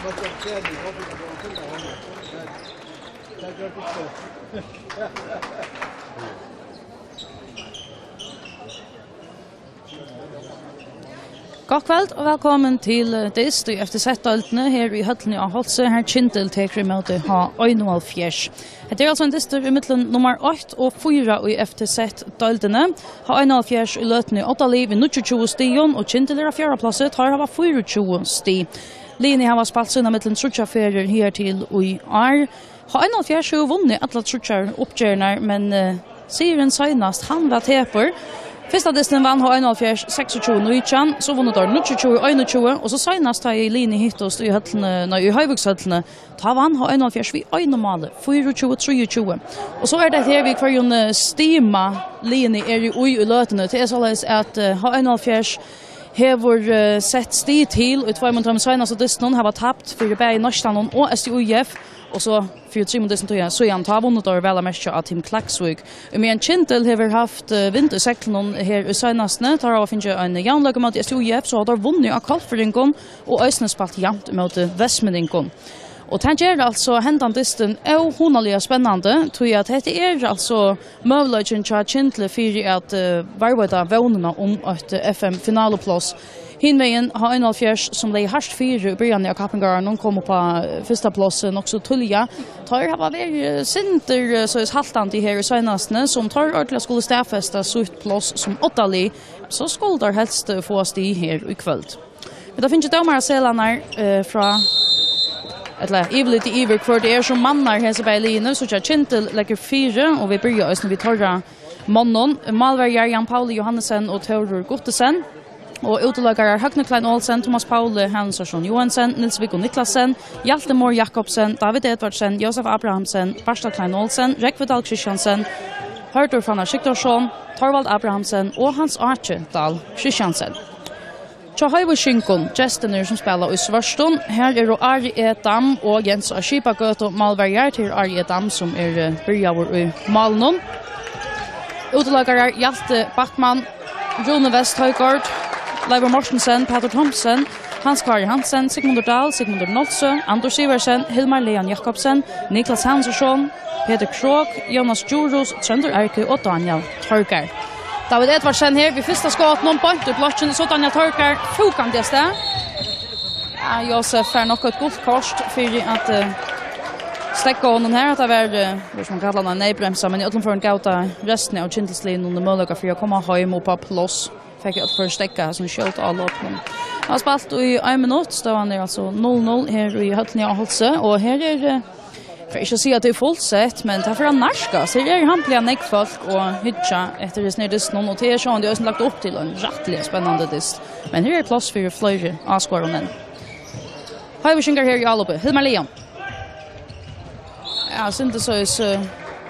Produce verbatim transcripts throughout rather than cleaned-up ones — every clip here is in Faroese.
Gott kvøld og vælkomin til, eh, dyst í F T Z-deildini her í høllini á Hálsi, har Kyndil tekur ímóti H einoghálvfjerðs. Hetta er altso ein dystur ímillum nummar eitt og fýra í F T Z-deildini. H einoghálvfjerðs í løtuni í odda lið við níggjuogtjúgu stigum, og Kyndil er á fjórða plássi, teir hava fýraogtjúgu stig. Liðini hava spælt sínámillum tríggjar ferðir higartil í ár. H einoghálvfjerðs hevur vunnið allar tríggjar uppgerðirnar, men, eh, sigurin seinast, hann var tepur. Fyrsta dystin vann H einoghálvfjerðs seksogtjúgu nítjan, so vunnu teir níggjuogtjúgu einogtjúgu, og so seinast, tá ið liðini hittust í høllini, nei, í Hoyvíkshøllini, tá vann H einoghálvfjerðs við einum máli, fýraogtjúgu trýogtjúgu. Og so er tað her, við hvørjum, eh, stima liðini eru í, í løtuni. Tað er soleiðis, at, eh, H einoghálvfjerðs hevur, eh, sett stig til í tveimum, tveimum seinastu dystunum, hava tapt fyri bæði Neistan og S T U I F, og so fyri trimum dystum tíðan, síðan, tá vunnu teir, væl at merkja, á Team Klaksvík. Meðan Kyndil hevur havt, eh, vind í seglunum her í seinastuni, teir hava fingið ein javnleik móti S T U I F, so hava teir vunnið á Kollfirðingum og eisini spælt javnt móti Vestmenningum. Og tað ger altso hendan dystin óhugnaliga spennandi, tí at hetta er altso møguleikin hjá Kyndli fyri at, eh, varðveita vónina um eitt, eh, F M-finaluppláss. Hinvegin, H einoghálvfjerðs, sum legði hart fyri í byrjanini av kappingarárunum, kom upp á, eh, fyrsta pláss, eh, nokk so tíðliga. Teir hava verið, eh, sindur, eh, soleiðis haltandi her í seinastuni, sum teir ordiliga skulu staðfesta sítt pláss sum oddalið, so skulu teir helst, eh, fáa stig her í kvøld. Vit hava fingið dómaraseðlarnar, eh, frá, ella yvirlitið yvir, hvør tað er, sum mannar hesi bæði liðini. Síggja, Kyndil leggur fyri, og vit byrja eisini við teirra monnum. Málverjar Jan Pauli Johannesen og Tórður Guttesen. Og útileikarar Høgni Klein Olsen, Thomas Pauli Hanusarson Johansen, Nils Viggo Niklasen, Hjalte Mohr Jakobsen, David Edvardsen, Jósef Abrahamsen, Barstad Klein Olsen, Rógvi Dahl Christiansen, Hørður Fannar Sigthorsson, Thorvald Abrahamsen og Hans Áki Dahl Christiansen. Hjá Hoyvíkingum, gestirnir sum spæla í svørtum, her eru Ari E. Dam og Jens á Skipagøtu málverjar. Til Ari E. Dam, sum er, eh, byrjaður í málinum. Útileikarar Hjalte Backman, Rúni West Højgaard, Leivur Mortensen, Pætur Thomsen, Hans Kári Hansen, Sigmundur Dahl, Sigmundur Nolsøe, Anders Sivertsen, Hilmar Leon Jakobsen, Niklas Hanusarson, Petur Krogh, Jónas Djurhuus, Tróndur Erke og Dánjal Torgeir. David Edvardsen her við fyrsta skotinum, beint í blokkin, so Dánjal Torgeir fúkandi avstað. Ja, Jósef fær nokk eitt gult kort fyri at, eh, steðga honum her, at tað var, eh, hvat skal man kalla tað, neyðbremsa, men í øllum førum gav tað restina av Kyndilsliðnum møguleika fyri at koma heim og upp á pláss. Fekk øll fýra steðgað hasum skjóta álopinum. Hava spælt í ein minutt, støðan er altso null null her í høllini á Hálsi, og her er, eh, fer ikki at siga at tað er fullsett, men tað fer at nærkast. Her er hampiliga nógv fólk og hyggja eftir hesum her dystinum, og tað er sjálvandi eisini lagt upp til ein rættiliga spennandi dyst. Men her er pláss fyri fleiri áskoðarar enn. Hoyvíkingar her í álopi. Hilmar Leon. Ja, synd, so er, eh,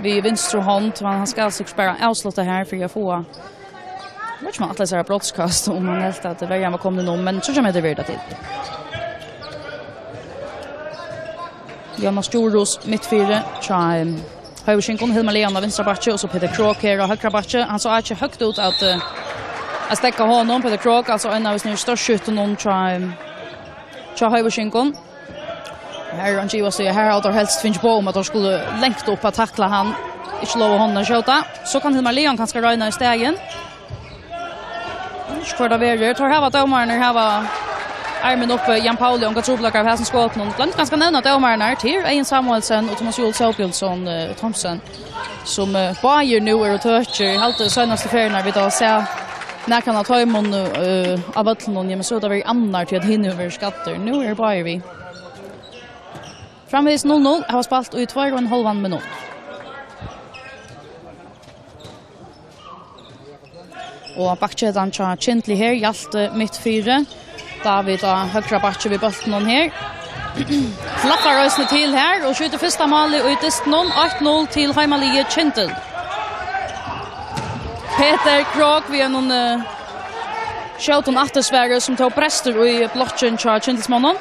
við vinstru hond, men hann skal sikkurt bara avslutta her fyri at fáa, eg veit ikki, um hann ætlaði sær brotskast, um hann helt at verjan var komin inn um, men so kemur hetta verða til. Jónas Djurhuus mitt fyri, hjá, em, Hoyvíkingum, Hilmar Leon á vinstra bakki, og so Petur Krogh her á høgra bakki. Hann sá ikki høgt út at, eh, at steðga honum. Petur Krogh, altso ein av hesum størstu skyttunum hjá, em, hjá Hoyvíkingum. Her er hann givast, her hava teir helst fingið boð um at teir skulu langt upp at takla hann. Ikki lova honum at skjóta. So kann Hilmar Leon kanska royna í staðin. Ikki hvør tað verður. Teir hava dómararnir, hava armin uppi. Jan Pauli, ongar trupulleikar við hasum skotinum. Gloymdi kanska at nevna dómararnar. Tað er Egin Samuelsen og Thomas Juul Sæbjørnsson, eh, Thomsen, sum, eh, báðir nú eru tøkir. Eg haldi seinastu ferðina vit hava sæð nakran av teimum, eh, á vøllinum, ja, men so er tað verið annar, tí at hinir hava verið skaddir. Nú eru báðir við. Framvegis null null, hava spælt í tveir og ein hálvan minutt. Og bakketan hjá Kyndli her, Hjalte mitt fyri. David á høgra bakki við bóltinum her. Klappar eisini til her og skjýtur fyrsta málið í dystinum. Eitt null til heimaliðið Kyndil. Petur Krogh við einum, eh, skjótum aftursvari, sum tó brestur í blokkin hjá Kyndilsmonnum.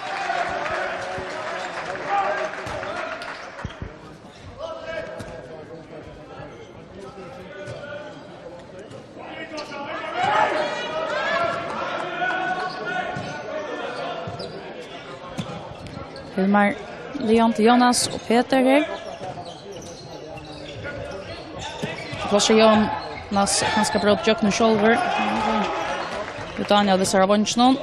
Hilmar, Leon til Jonas og Peter her. Pláss hjá Jonas, kanska brót gjøgnum sjálvur. Og Daniel, dessara vongin.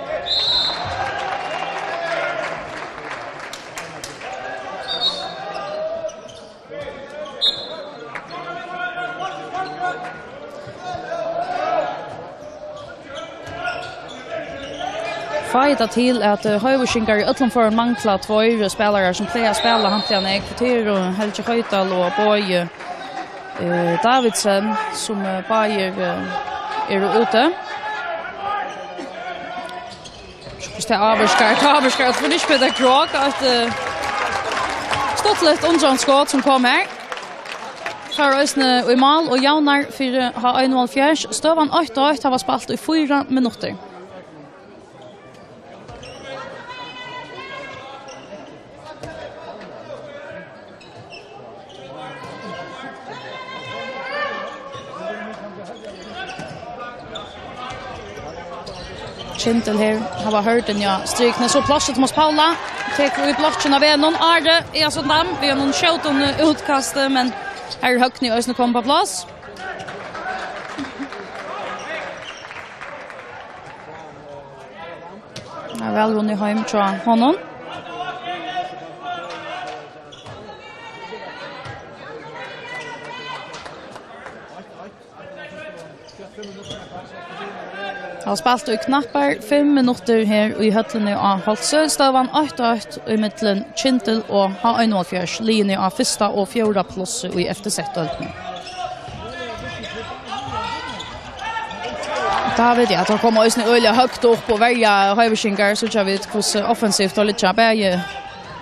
Fái tað til, at, eh, Hoyvíkingar í øllum førum mangla tveir spælarar, sum plaga at spæla hampiliga nógv. Tað eru Helgi Hoydal og Bogi, eh, Davidsen, sum, eh, báðir, eh, eru úti. Sjálvt tað ávirkar, tað ávirkar, at vit ikki Peter Krog, at, eh, stuttligt undransskot sum kom her. Fær eisini í mál og javnar fyri H einoghalvfjerðs. Støðan eitt eitt, hava spælt í fýra minuttir. Kyndil her, hava hurðina á strikuni, so pláss til Thomas Paula, tekur í blokkin av vegnum, Ari Eliasson Dam, við einum skjótum útkasti, men her er Høgni eisini komin á pláss. Ja, væl vunnið heim hjá honum. Hava spælt í knappar fimm minuttir her í høllini á Hálsi. Støðan eitt eitt ímillum Kyndil og H einoghalvfjerðs, liðini á fyrsta og fjórða plássi í F T Z-deildini. David, ja, teir koma eisini øgiliga høgt upp og verja Hoyvíkingar, síggja vit, hvussu offensivt teir liggja, bæði,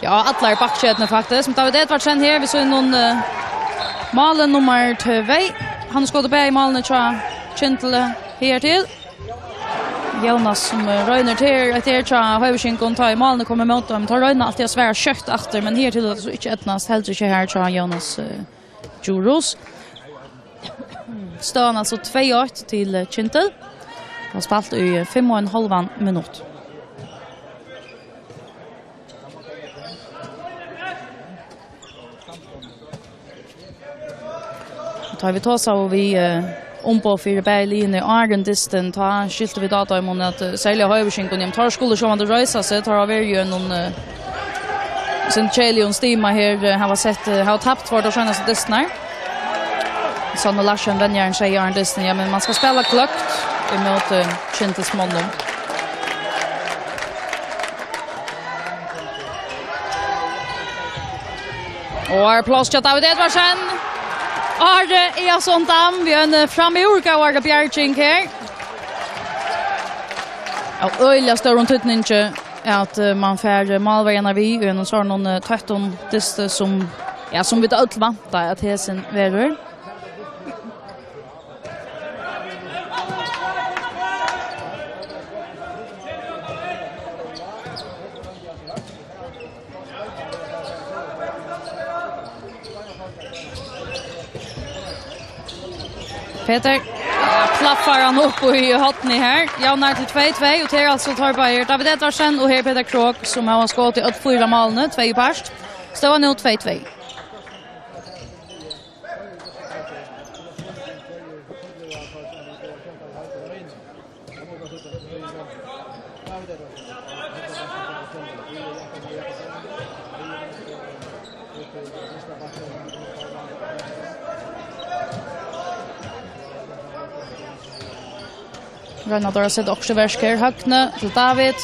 ja, allar bakketini, faktiskt. Men David Edvardsen her, vit síggja nú, eh, málið nummar tvey. Hann skotar bæði málini hjá Kyndil hertil. Jonas, sum, eh, roynir til, hetta er hjá Hoyvíkingum, tá ið málini koma ímóti teimum, teir royna altíð at svara skjótt aftur, men hertil er tað so ikki eydnast, heldur ikki her hjá Jonas, eh, Djurhuus. Støðan altso tvey eitt til, eh, Kyndil. Hava spælt í, eh, fimm og ein hálvan minutt. Og tá vit tosaðu við, eh, umboð fyri bæði liðini áðrenn dystin, tá skiltu vit á teimum, at, eh, serliga Hoyvíkingar, jamen, teir skulu sjálvandi reisa seg, teir hava verið í einum, eh, sum keðiligum stima her, eh, hava sett, eh, hava tapt tveir teir seinastu dystirnar. Sanne Larsen, venjarin, sigur áðrenn dystin, ja, men man skal spæla kløkt ímóti Kyndilsmonnum. Og er pláss til David Edvardsen. Ari Eliasson Dam við ein, eh, framúr góðari bjarging her. Av øgiliga stórum týdningi at, eh, man fær, eh, málverjarnar við í einum sovorðnum, eh, tøttum dysti sum, ja, sum vit øll vænta at hesin verður. Peter, ja, klappar hann upp í hornið her. Javnar til tvey tvey, og tað er altso Torbeir David Edvardsen og her Peter Krog, sum hava skotið øll fýra málini, tvey í part. Støðan nú tvey tvey. Royna teir at seta okkurt í verk her. Høgni til David.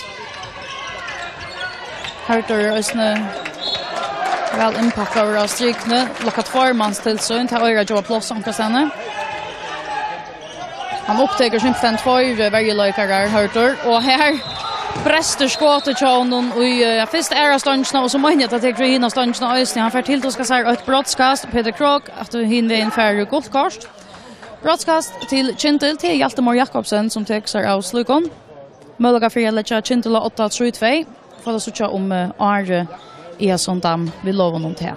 Hørður er eisini væl innpakkaður á strikuni. Lokkar tveir mans til sín. Tað eigur at geva pláss onkrastaðni. Hann upptekur simpelthen tveir, eh, verjuleikarar, Hørður. Og her brestur skotið hjá honum í, eh, fyrst aðru stongina, og so meini eg at hann tekur hina stongina eisini. Hann fær tiltuskað sær eitt brotskast. Peter Krog, aftur hin vegin, fær gult kort. Brotskast til Kyndil, tað er Hjalti Már Jakobsen, sum tekur sær av slíkum. Møguleikar fyri at leggja Kyndil á odda trý tvey. Fáa at síggja um, eh, Ari Eliasson Dam, vit lova honum tað.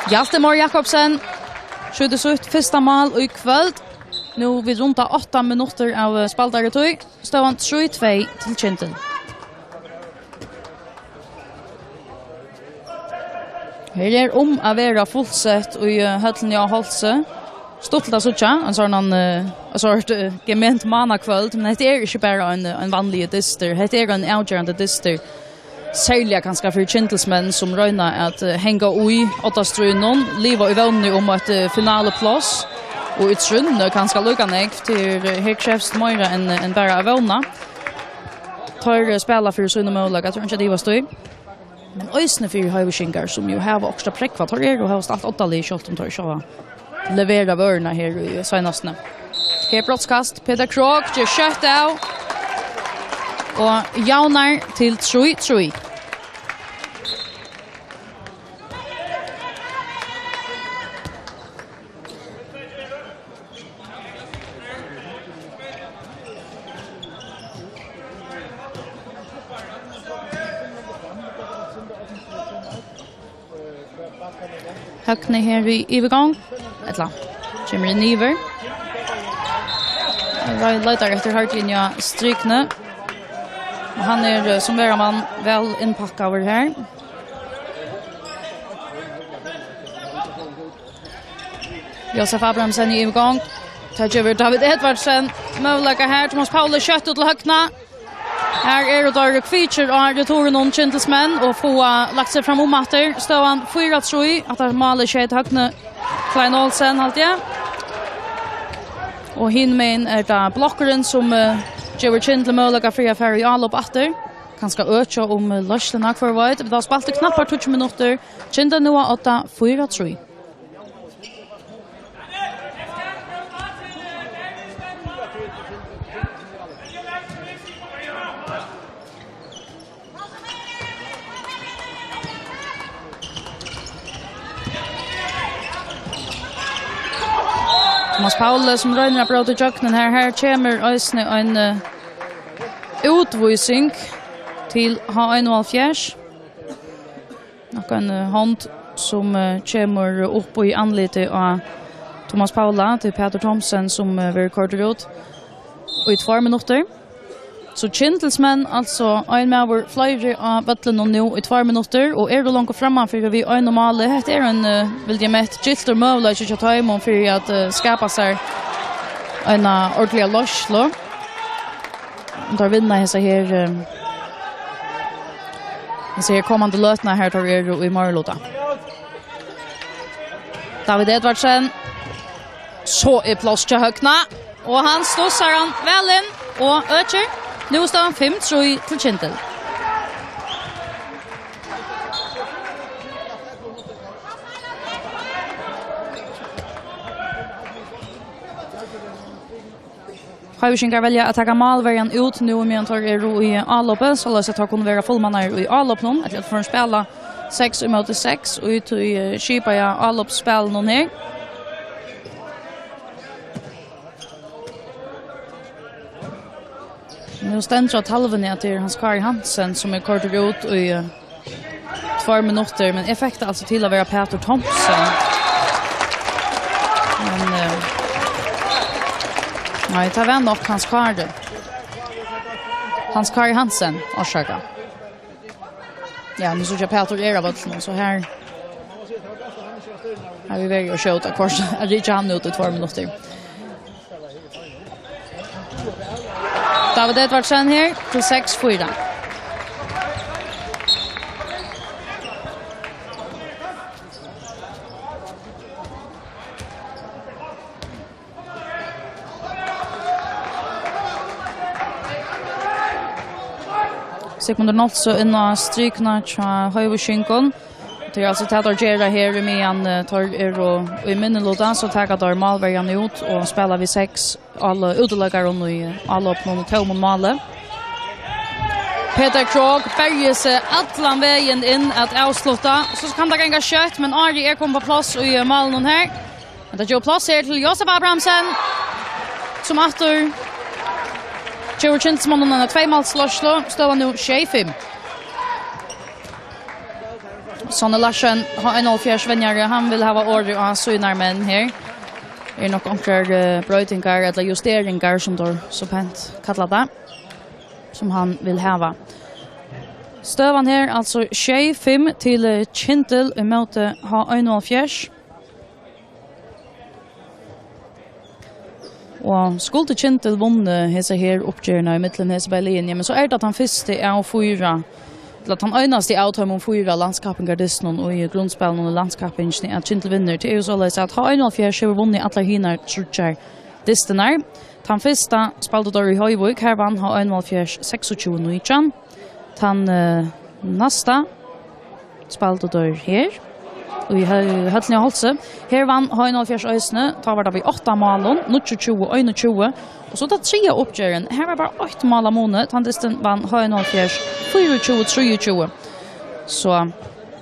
Hjalti Már Jakobsen skjýtur sítt fyrsta mál í kvøld. Nú við runda átta minuttir av, eh, spældaritøy. Støðan trý tvey til Kyndil. Her er um at vera fullsett í, eh, høllini á Hálsi. Stuttligt at síggja, ein sånn, eh, ein sort, eh, gement mánakvøld, men hetta er ikki bara ein, ein vanligur dystur. Hetta er ein avgerandi dystur. Serliga kanska fyri Kyndilsmenn sum royna at, eh, hanga í oddastríðnum, liva í vónini um eitt, eh, finalepláss. Og í trúnni kanska líka nógv, tí, eh, her krevst meira enn, enn bara at vóna. Teir, eh, spæla fyri sínum møguleika, tað er ikki at ivast í. Men eisini fyri Hoyvíkingar, sum jú hava okkurt at prógva. Teir eru og hava stalt oddalið, sjálvt um teir ikki hava leverað vøruna her í seinastuni. Her brotskast, Peter Krogh ger skjótt av. Og javnar til trý trý. Høgni her í yvirgongd, ella kemur inn yvir. Roy leitar eftir Hardin, ja, strikni. Og hann er, eh, sum vera man, væl innpakkaður her. Josef Abrahamsen í yvirgongd. Tað gevur David Edvardsen møguleika her. Thomas Pauli skjótt út til høgna. Her eru teir kvikir á returinum, Kyndilsmenn, og fáa lagt seg fram um aftur. Støðan fýra trý, at tað málið skeyt Høgni Klein Olsen, haldi eg. Og hin megin er tað blokkurin, sum, eh, gevur Kyndil møguleika fyri at fara í álop aftur. Kanska økja um, eh, leiðsluna, hvør veit. Men tað spæltu knappar tíggju minuttir. Kyndil nú á odda, fýra trý. Thomas Pauli, sum roynir at bróta ígjøgnum her. Her kemur eisini ein, eh, útvísing til H einoghálvfjerðs. Nokk ein, eh, hond sum, eh, kemur upp í andlitið á Thomas Paula. Tað er Pætur Thomsen sum, eh, verður koyrdur út í tveir minuttir. So Kyndilsmenn, altso ein maður fleiri á vøllinum nú í tveir minuttir, og eru longu frammanfyri við einum máli. Hetta er ein, eh, vildi eg mett, giltur møguleiki hjá teimum fyri at, eh, skapa sær eina ordiliga leiðslu. Um teir vinna hesa her, eh, hesa her komandi løtuna her, teir eru í meiriluta. David Edvardsen. So er pláss hjá Høgna. Og hann stussar hann væl inn og økir. Nú er støðan fimm trý til Kyndil. Hoyvíkingar velja at taka málverjan út nú, meðan teir eru í álopi, soleiðis at teir kunnu vera fullmannaðir í álopinum, ella at teir spæla seks ímóti seks í tí, eh, skipaða álopsspælinum her. Nú stendur á talvuni, at tað er Hans Kári Hansen, sum er koyrdur út í, eh, tveir minuttir, men eg fekk tað altso til at vera Pætur Thomsen. Men, eh, nei, tað var nokk Hans Kári. Hans Kári Hansen, orsaka. Ja, nú síggi eg Pætur er á vøllinum, so her, her er vit við at skjóta hvørt, at rykja hann út í tveir minuttir. David Edvardsen her til seks fýra. Sigmundur Nolsøe inn á strikuna hjá Hoyvíkingum. Tað er altso tað, teir gera her, í meðan, eh, teir eru í minniluta, so taka teir málverjan út og spæla við seks álo-, útileikarum í álopinum og tómum máli. Peter Krogh berjir seg allan vegin inn at avslutta. So kann tað ganga skjótt, men Ari er komin á pláss í, eh, málinum her. Men tað gevur pláss her til Josef Abrahamsen, sum aftur gevur Kyndilsmonnum eina tveimálsleiðslu. Støðan nú sjey fimm. Sonny Larsen, H einoghálvfjerðs venjari, hann vil hava orðið á sínar menn her. er nokk onkrar, eh, broytingar ella justeringar, sum teir so pent kalla tað, sum hann vil hava. Støðan her, altso sjey fimm til, eh, Kyndil ímóti H einoghalvfjerðs. Og skuldi Kyndil vunnið hesa her uppgerðina ímillum hesi bæði liðini, men so er tað tann fyrsti av fýra, ella tann einasti av teimum fýra landskappingardystunum í grundspælinum og landskappingini, at Kyndil vinnur. Tað er jú soleiðis, at H einoghalvfjerðs hevur vunnið allar hinar tríggjar dystirnar. Tann fyrsta spældu teir í Hoyvík, her vann H einoghalvfjerðs seksogtjúgu nítjan. Tann, eh, næsta spældu teir her, í hø-, høllini á Hálsi. Her vann H einoghalvfjerðs eisini, tá var tað við átta málum, níggjuogtjúgu einogtjúgu. Og so tað triðja uppgerðin, her var bara eitt mál av muni, tann dystin vann H einoghalvfjerðs fýraogtjúgu trýogtjúgu. So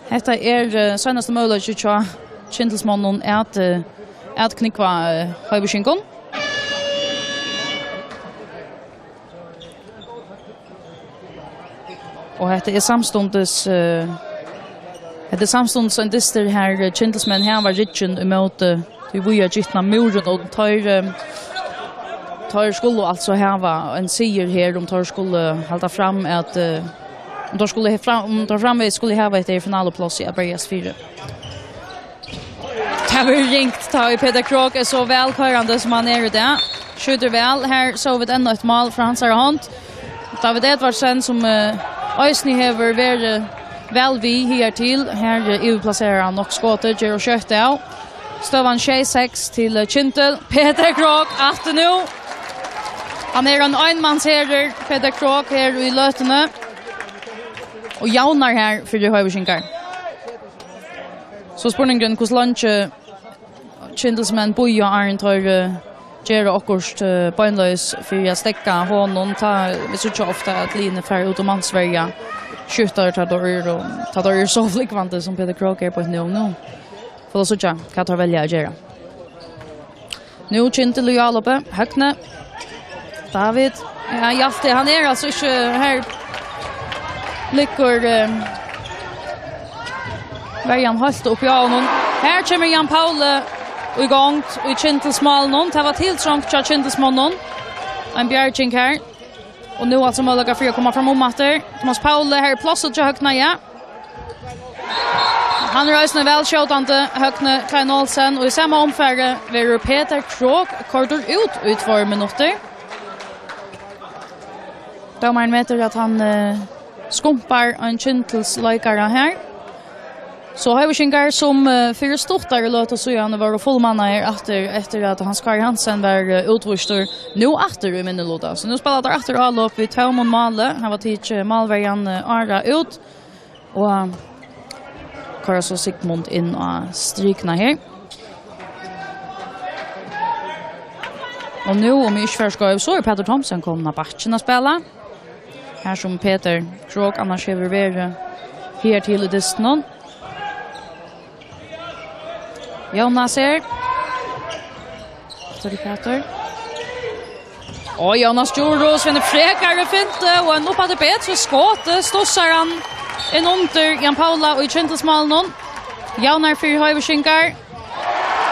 hetta er, eh, seinasti møguleiki hjá Kyndilsmonnum at, eh, at knúgva, eh, Hoyvíkingum. Og hetta er samstundis, eh, hetta er samstundis ein dystur, har, eh, Kyndilsmenn hava ryggin ímóti tí víðagitna múrin, og teir, eh, teir skulu altso hava ein sigur her, um teir skulu halda fram at, eh, um teir skulu he-, fram, um teir framvegis skulu hava hetta her finaluplássi at berjast fyri. Tað verður ringt, tá ið Peter Krogh er so væl koyrandi, sum hann er í dag. Skjýtur væl. Her sóu vit enn eitt mál frá hansara hond. David Edvardsen, sum, eh, eisini hevur verið væl við higartil. Her, eh, yvirplaserar hann nokk skotið, ger ov skjótt av. Støðan sjey seks til, eh, Kyndil. Peter Krogh aftur nú. Hann er ein einmansherur, Peter Krogh, her í løtuni. Og javnar her fyri Hoyvíkingar. So spurningurin, hvussu leingi Kyndilsmenn bíða, áðrenn teir, eh, gera okkurt, eh, beinleiðis fyri at steðga honum. Tá, vit síggja ofta, at liðini fara út og mansverja skyttar, tá teir eru, tá teir eru so flúgvandi, sum Peter Krogh er beint nú. Nú fáa vit síggja, hvat teir velja at gera. Nú Kyndil í álopið. Høgni. David. Ja, Hjalti, hann er altso ikki her. Liggur, eh, verjan heilt uppi á honum. Her kemur Jan Pauli í gongd í Kyndilsmálinum. Tað var tiltrongt hjá Kyndilsmonnum. Ein bjarging her. Og nú altso møguleikar fyri at koma fram um aftur. Tómas Pauli, her er pláss hjá Høgna, ja. Hann er eisini væl skjótandi, Høgni Klein Olsen, og í sama umfari verður Peter Krogh koyrdur út í tveir minuttir. Dómarin metir, at hann, eh, skumpar ein Kyndilsleikara her. So Hoyvíkingar, sum, eh, fyri stuttari løtu síðan vóru fullmannaðir aftur, eftir at Hans Kári Hansen var, eh, útvístur, nú aftur í minniluta. So nú spæla teir aftur álop við tómum máli, hava tikið málverjan, eh, Ara út. Og koyra so Sigmund inn á strikuna her. Og nú, um eg ikki fari skeivur, so er Pætur Thomsen komin á bakkin at spæla. Her sum Peter Krogh annars hevur verið higartil í dystinum. Jónas her. Aftur til Pætur. Og Jónas Djurhuus finnur frekari fintu, og ein uppaftur betri skot, stussar hann inn undir Jan Paula í Kyndilsmálinum. Javnar fyri Hoyvíkingar.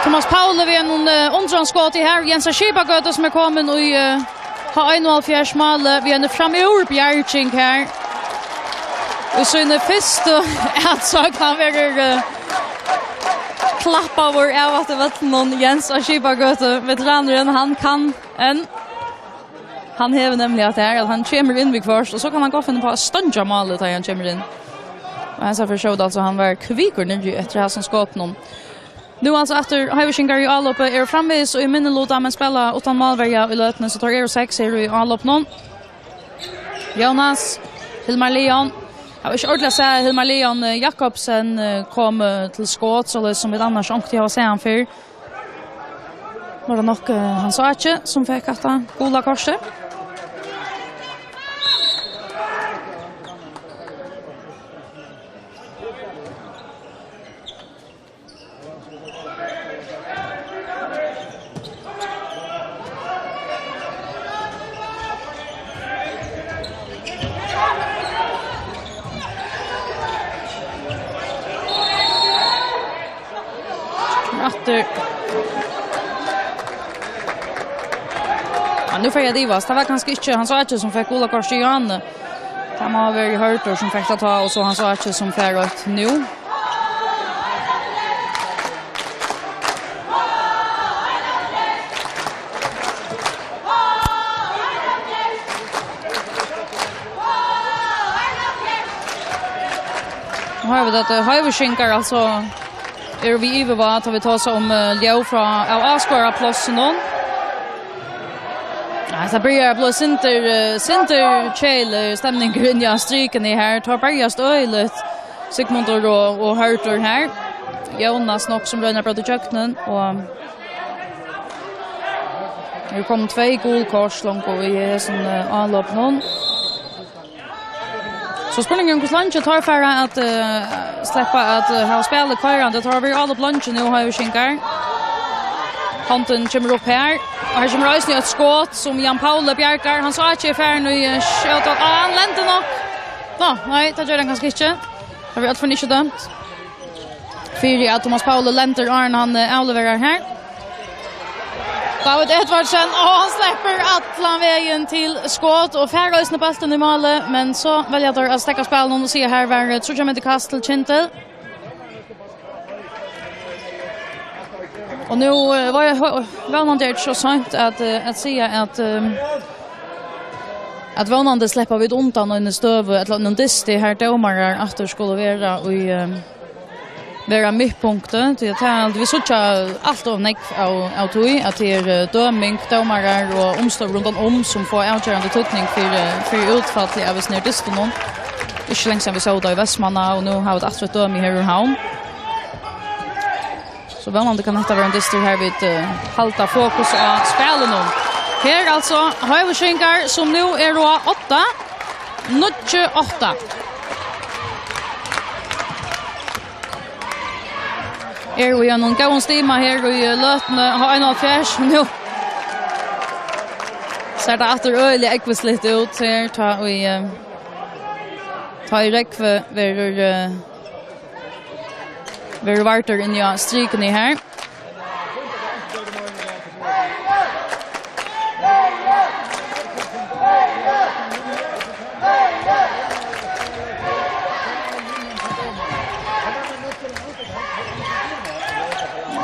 Tómas Pauli við einum, eh, undransskoti her. Jens á Skipagøtu, sum er komin í, eh, H einoghálvfjerðs málið við eini framúr bjarging her. Og so í síni fyrstu atsókn, hann verður, eh, klappaður av aftur vøllinum, Jens á Skipagøtu, veteranurin, hann kann enn. Hann hevur nemliga hatta her, at hann kemur inn viðhvørt, og so kann hann gott finna uppá at steingja málið, tá hann kemur inn. Og hesa ferð sóu vit altso, hann var kvikur niðri eftir hasum skotinum. Nú altso aftur, Hoyvíkingar í álopið eru framvegis í minniluta, men spæla uttan málverja í løtuni, so teir eru seks her í álopinum. Jónas, Hilmar Leon. Eg havi ikki ordiliga sæð Hilmar Leon, eh, Jakobsen, eh, kom, eh, til skot, soleiðis sum vit annars onkuntíð hava sæð hann fyrr. Var tað nokk, eh, Hans Áki, sum fekk hatta gula kortið? Aftur. Nú fer eg at ivast. Tað var kanska ikki Hans Áki, sum fekk gula kortið í áðni. Tað má hava verið Hørður, sum fekk tað tá, og so Hans Áki, sum fær eitt nú. Nú hoyra vit, at, eh, Hoyvíkingar, altso, eru við yvirvág, tá vit tosa um, eh, ljóð frá, av áskoðaraplássinum. Ja, tað byrjar at blíva sindur, eh, sindur keðilig stemning inni á strikuni her. Teir berjast øgiliga, Sigmundur og, og Hørður her. Jónas nokk sum roynir at bróta ígjøgnum, og her eru komin tvey gul kort longu í hesum, eh, álopinum. So spurningurin, hvussu leingi teir fara at, eh, sleppa at, eh, hava spælið koyrandi. Teir hava verið álop leingi nú, Hoyvíkingar. Hondin kemur upp her. Og her kemur eisini eitt skot sum Jan Pauli bjargar. Hans Áki er farin í, eh, skjóta. Ah, hann lendir nokk. Nå, nei, tað ger hann kanska ikki. Tað verður alt for ikki dømt. Fyri at Thomas Pauli lendir áðrenn hann, eh, avleverar her. David Edvardsen, og hann sleppur allan vegin til skot og fær eisini bóltin í málið, men so velja teir at steðga spælinum og siga, her var, eh, tríggja metra kast til Kyndil. Og nú, eh, var eg hø-, vónandi er tað so seint at, eh, at siga at, eh, at vónandi sleppa vit undan eini støðu ella einum dysti, har dómarar aftur skulu vera í, eh, vera miðpunktið, tí at tað er, vit síggja alt ov nógv av, av tí, at tað er, eh, døming, dómarar og umstøður rundan um, sum fáa avgerandi týdning fyri, fyri útfallið av hesum her dystunum. Ikki langt síðan vit sóu tað í Vestmanna, og nú hava vit aftur eitt dømi her úr Havn. So vónandi kann hetta vera ein dystur, har vit, eh, halda fokus á spælinum. Her, altso, Hoyvíkingar, sum nú eru á odda, níggju átta. Eru í einum góðum stima her í, eh, løtuni, H einoghálvfjerðs, nú sær tað aftur øgiliga ógvusligt út her, tá í, eh, tá í Rógvi verður, eh, verður vardur inni á strikuni her.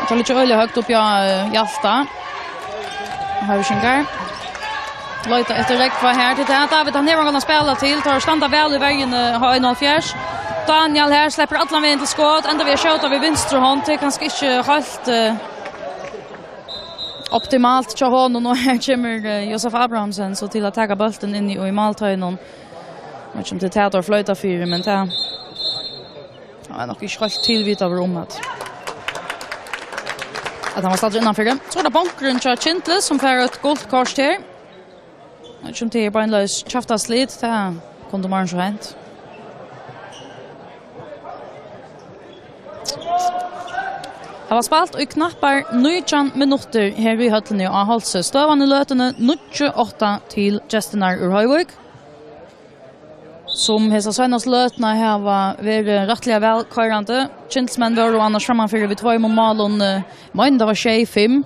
Tað liggur øgiliga høgt uppi á, eh, Hjalta. Hoyvíkingar leita eftir Rógva her. Til tað, David, hann hevur ongan at spæla til. Teir standa væl í verjuni, H einoghálvfjerðs. Daniel her sleppur allan vegin til skot. Endar við at skjóta við vinstru hond. Tað er kanska ikki heilt, eh, optimalt hjá honum. Og her kemur, eh, Josef Abrahamsen so til at taka bóltin inn í, í málteiginum. Eg veit ikki, um tað er tað, teir floyta fyri, men tað, hann er nokk ikki heilt tilvitaður um at, at hann var staddur innanfyri. So er tað bonkurin hjá Kyndli, sum fær eitt gult kort her. Eg veit ikki, um tað er beinleiðis kjaftaslit, tað kundi meir enn so hent. Tað var spælt í knappar nítjan minuttir her í høllini á Hálsi. Støðan í løtuni níggju átta til gestirnar úr Hoyvík, sum hesa seinastu løtuna hava verið rættiliga væl koyrandi. Kyndilsmenn vóru annars frammanfyri við tveimum málum, eh, meini tað var sjey fimm,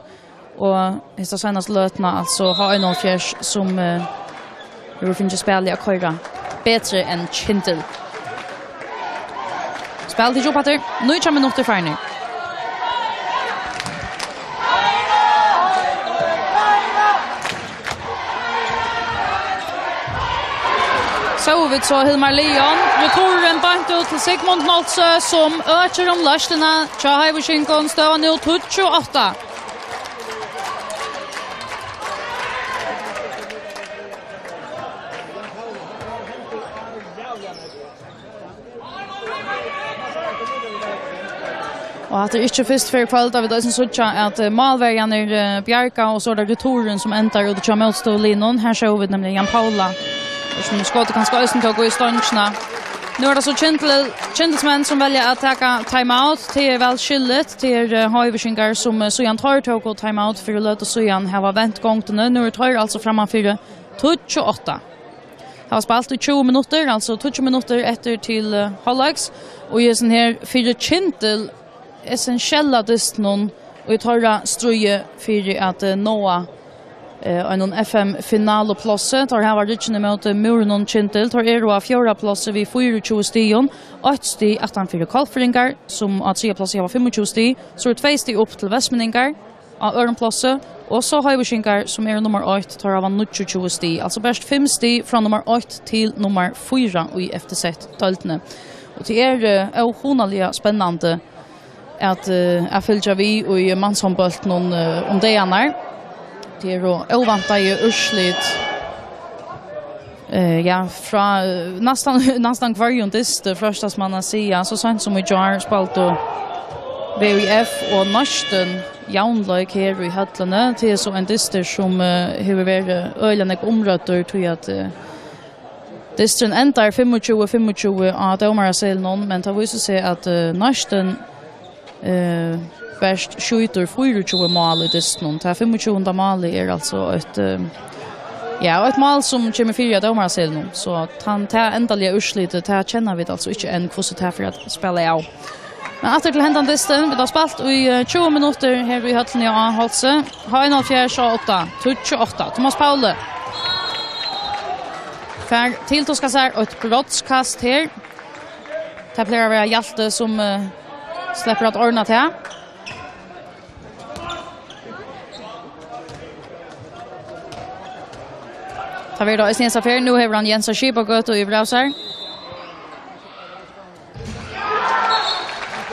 og hesa seinastu løtuna, altso H einoghálvfjerðs, sum, eh, hevur fingið spælið at koyra betri enn Kyndil. Spæl tikið upp aftur. Nítjan minuttir farnir. Sóu vit so Hilmar Leon. Retururin beint út til Sigmund Nolsøe, sum økir um løstina hjá Hoyvíkingum. Støðan nú tíggju átta. Og hatta er ikki fyrst fyri kvøld, at vit eisini síggja, at, eh, málverjan er, eh, bjargað, og so er tað returin, sum endar úti hjá mótstøðuliðnum. Her sóu vit nemliga Jan Paula, sum skotið kanska eisini tók í stongina. Nú er tað so Kyndil-, Kyndilsmenn, sum velja at taka timeout. Tað er væl skilligt. Tað er, eh, Hoyvíkingar, sum, eh, síðan teir tóku timeout fyri løtu síðan, hava vent gongdini. Nú eru teir altso frammanfyri tíggju átta. Hava spælt í tjúgu minuttir, altso tíggju minuttir eftir til, eh, hálvleiks. Og í hesum her fyri Kyndil essentiella dystinum í teirra stríði fyri at, eh, náa Eh, einum F M-finaluplássi. Teir hava ryggin ímóti Múrinum, Kyndil. Teir eru á fjórða plássi við fýraogtjúgu stigum. Eitt stig aftan fyri Hvalfirðingar, sum á triðja plássi hava fimmogtjúgu stig. So eru tvey stig upp til Vestmenningar á øðrum plássi. Og so Hoyvíkingar, sum eru nummar eitt, teir hava níggjuogtjúgu stig. Altso bert fimm stig frá nummar eitt til nummar fýra í F T Z-deildini. Og tað er, eh, óhugnaliga spennandi at, eh, at fylgja við í mannshandbóltinum, eh, um dagarnar. Tað eru óvæntaði úrslit. Eh, ja, frá, eh, næstan, næstan hvørjum dysti, freistast man at siga. So seint sum í gjár spældu V I F og Nøstin javnleik her í høllini. Tað er so ein dystur, sum, eh, hevur verið øgiliga nógv umrøddur, tí at, eh, dysturin endar fimmogtjúgu fimmogtjúgu á dómaraseðlinum, men tað vísir seg, at, eh, Nøstin, eh, bert skjýtur fýraogtjúgu mál í dystinum. Tað fimmogtjúgunda málið er altso eitt, eh, ja, eitt mál, sum kemur fyri á dómaraseðlinum. So tann, tað endaliga úrslitið, tað kenna vit altso ikki enn, hvussu tað fer at spæla av. Men aftur til hendan dystin. Vit hava spælt í, eh, tjúgu minuttir her í høllini á Hálsi. H einoghalvfjerðs og átta, tíggju átta. Thomas Pauli fær tiltuskað sær eitt brotskast her. Tað plagar at vera Hjalti, sum, eh, sleppur at ordna tað. Tað verður tá eisini hesa ferð. Nú hevur hann Jens á skipagøtu yvir av sær.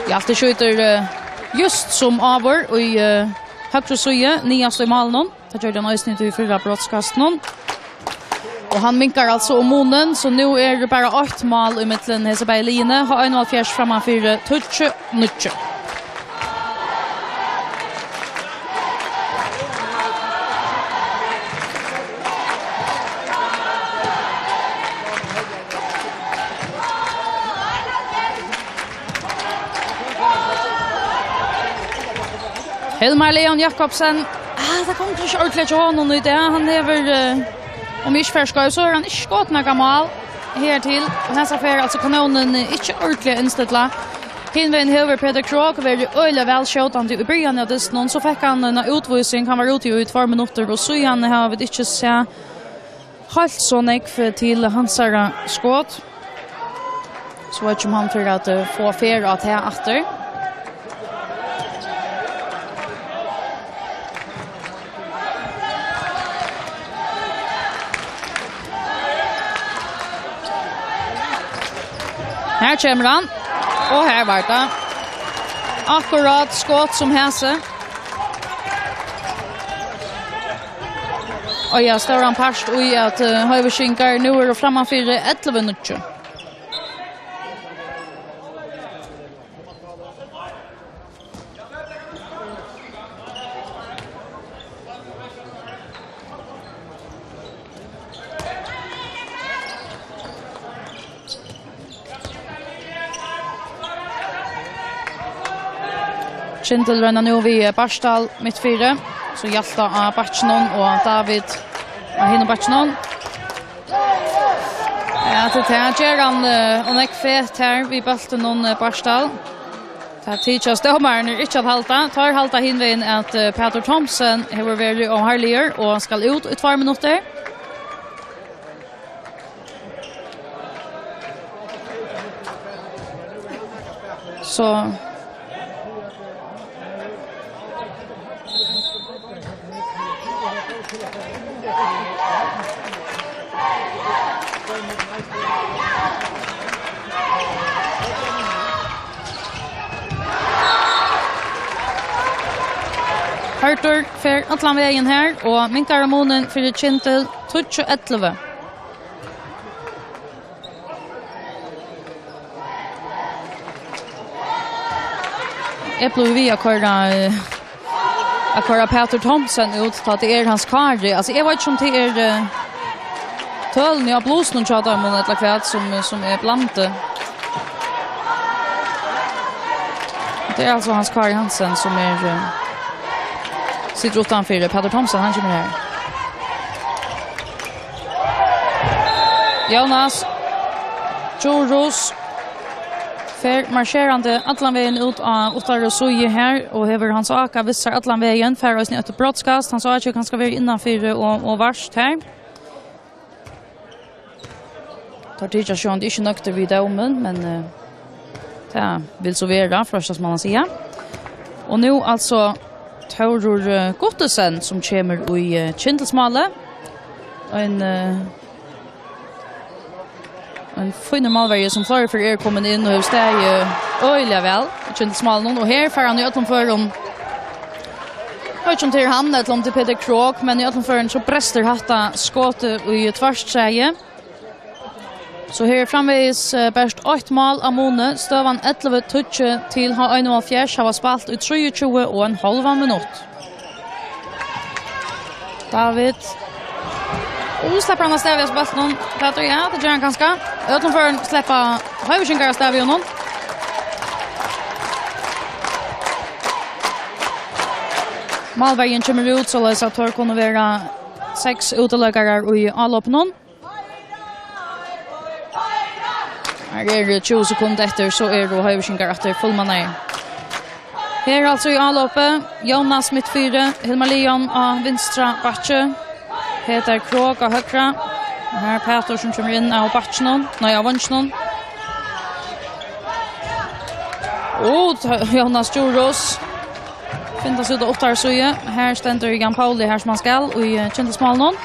Hjalti skjýtur, eh, júst sum áður í, eh, høgru síðu, niðast í málinum. Tað gjørdi hann eisini í tí fyrra brotskastinum. Og hann minkar altso um munin, so nú er bara eitt mál ímillum hesi bæði liðini. H einoghalvfjerðs frammanfyri, tíggju níggju. Hilmar Leon Jakobsen. Ah, tað kom ikki ordiliga hjá honum í dag. Hann hevur, eh, um eg ikki fari skeivur, so hevur hann ikki skotið nakað mál hertil. Hesa ferð, altso, kanónin, eh, ikki ordiliga innstillað. Hinvegin hevur Petur Krogh verið øgiliga væl skjótandi í byrjan av dystinum. So fekk hann eina útvísing. Hann var úti í tveir minuttir, og síðan hava vit ikki sæð heilt so nógv til hansara skot. So veit ikki, um hann fer at, eh, fáa ferð á tað aftur. Her kemur hann. Og her var tað akkurát skot sum hesi. Og ja, stóran part í at, eh, Hoyvíkingar nú eru frammanfyri ellivu níggju. Kyndil royna nú við, eh, Bartal mitt fyri. So Hjalta á bakkinum og David á hinum bakkinum. Ja, til tað ger hann, eh, og nógv fet her við bóltinum, eh, Bartal. Tað tykjast dómararnir ikki at halda. Teir halda hinvegin at, eh, Pætur Thomsen hevur verið óharligur og skal út í tveir minuttir. So Hørður fer allan vegin her og minkar munin fyri Kyndil, tíggju ellivu. Eg blívi við at koyra, eh, at koyra Pætur Thomsen út, tá tað er Hans Kári. Altso, eg veit ikki, um tað er, eh, tølini á blusunum hjá teimum, ella hvat sum, sum er blandað. Tað er altso Hans Kári Hansen, sum er, eh, situr uttanfyri. Pætur Thomsen, hann kemur her. Jónas Djurhuus Fer marsjerandi allan vegin út á uttaru síðu her, og hevur Hans Áka vist sær allan vegin, fær eisini eitt brotskast. Hans Áki kanska verið innanfyri og, og vart her. Teir tykjast sjálvandi ikki nøgdir við dómin, men, eh, tað vil so vera, freistast man at siga. Og nú altso Tórur, eh, Guttesen, sum kemur í, eh, kyndilsmálið. Ein, eh, ein fínur málverji, sum fleiri ferð er komin inn og hevur staðið, eh, øgiliga væl í kyndilsmálinum. Og her fær hann í øllum førum, eg veit ikki um tað er hann ella um tað er Peter Krogh, men í øllum førum so brestir hatta skotið í tvørstræið. So her er framvegis, eh, bert eitt mál av muni. Støðan ellivu tíggju til H einoghalvfjerðs, hava spælt í trýogtjúgu og ein hálvan minutt. David. Og sleppur hann av stað við bóltin? Hvat er, ja, tað ger hann kanska. Í øllum førum sleppa Hoyvíkingar av stað við honum. Málverjin kemur út, soleiðis at teir kunnu vera seks útileikarar í álopinum. Her eru tjúgu sekund eftir, so eru Hoyvíkingar aftur fullmannaðir. Her altso í álopið, Jónas mitt fyri, Hilmar Leon á vinstra bakki, Peter Krogh á høgra. Og her er Pætur sum kemur inn av bakkinum, nei, av veinginum. Og t-, Jónas Djurhuus. Fint at síggja upp har, so ja. Her stendur Jan Pauli, her sum hann skal, í, eh, kyndilsmálinum.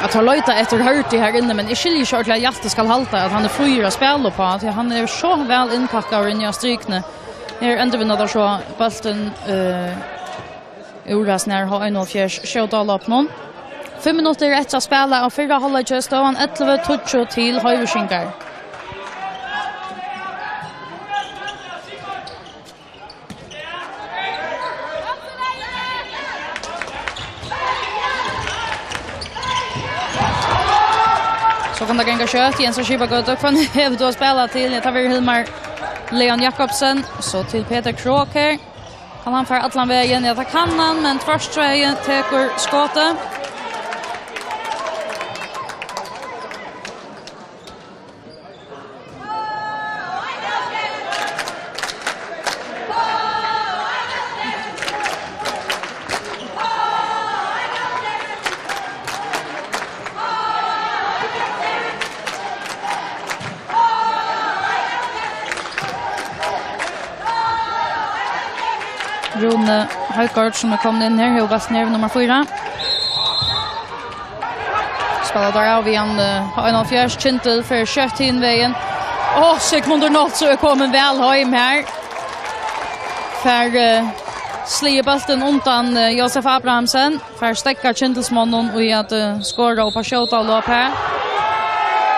At teir leita eftir Hørti her inni, men eg skilji ikki ordiliga, at Hjalti skal halda, at hann er fríur at spæla uppá, tí hann er so væl innpakkaður inni á strikuni. Her endurvinna teir so bóltin, eh, úr hasum her H einoghalvfjerðs skjótaálopinum. Fimm minuttir eftir at spæla av fyrra hálvleiki, støðan ellivu tíggju til Hoyvíkingar. So kann tað ganga skjótt. Jens á Skipagøtu, hvønn hevur tú at spæla til? Ja, tað verður Hilmar Leon Jakobsen. So til Peter Krogh her. Kann hann fara allan vegin? Ja, tað kann hann, men tvørstræið tekur skotið. Rúni Højgaard, sum er komin inn her, hevur bóltin her við nummar fýra. Spæla teir av við hann, eh, H einoghalvfjerðs, Kyndil fer skjótt hin vegin. Og Sigmundur Nolsøe er komin væl heim her. Fær, eh, sligið bóltin undan, eh, Josef Abrahamsen. Fær steðgað Kyndilsmonnum í at, eh, skora upp á skjótaálop her.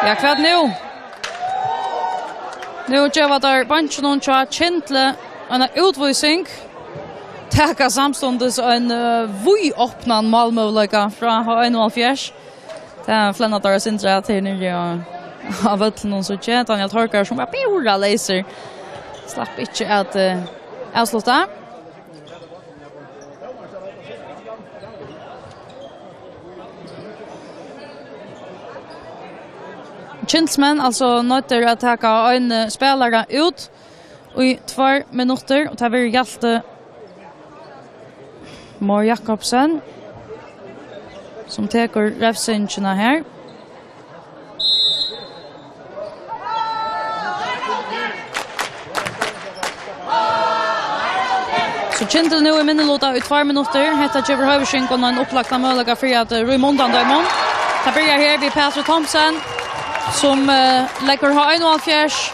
Ja, hvat nú? Nú geva teir beinkinum hjá Kyndli eina útvísing. Taka samstundis ein, eh, víðopnan málmøguleika frá H einoghalvfjerðs. Tað flenna teir eitt sindur at her niðri á, á vøllinum, so ikki. Daniel Torgar, sum var púra leysur, slapp ikki at, eh, avslutta. Kyndilsmenn, altso, noyddir at taka ein, eh, spælara út í tveir minuttir, og tað verður Hjalti Mohr Jakobsen, sum tekur revsingina her. So Kyndil nú í minniluta í tveir minuttir. Hetta gevur Hoyvíkingum ein upplagdan møguleika fyri at, eh, rýma undan teimum. Tað byrjar her við Pætri Thomsen, sum, eh, leggur H einoghalvfjerðs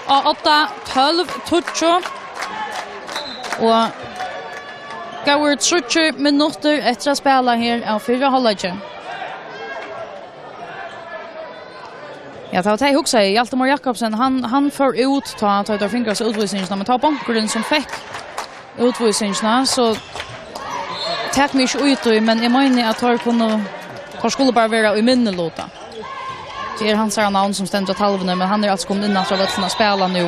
á odda, tólv tíggju. Og góðir tríggir minuttir eftir at spæla her av fyrra hálvleiki. Ja, tað var tað eg hugsaði. Hjalti Mohr Jakobsen, hann, hann fór út, tá, tá teir fingu hasa útvísingina, men tað var bonkurin, sum fekk útvísingina, so Eg taki meg ikki í tí, men eg meini, at teir kunnu, teir skulu bara vera í minniluta. Tað er hansara navn, sum stendur á talvuni, men hann er altso komin inn aftur á vøllin at spæla nú.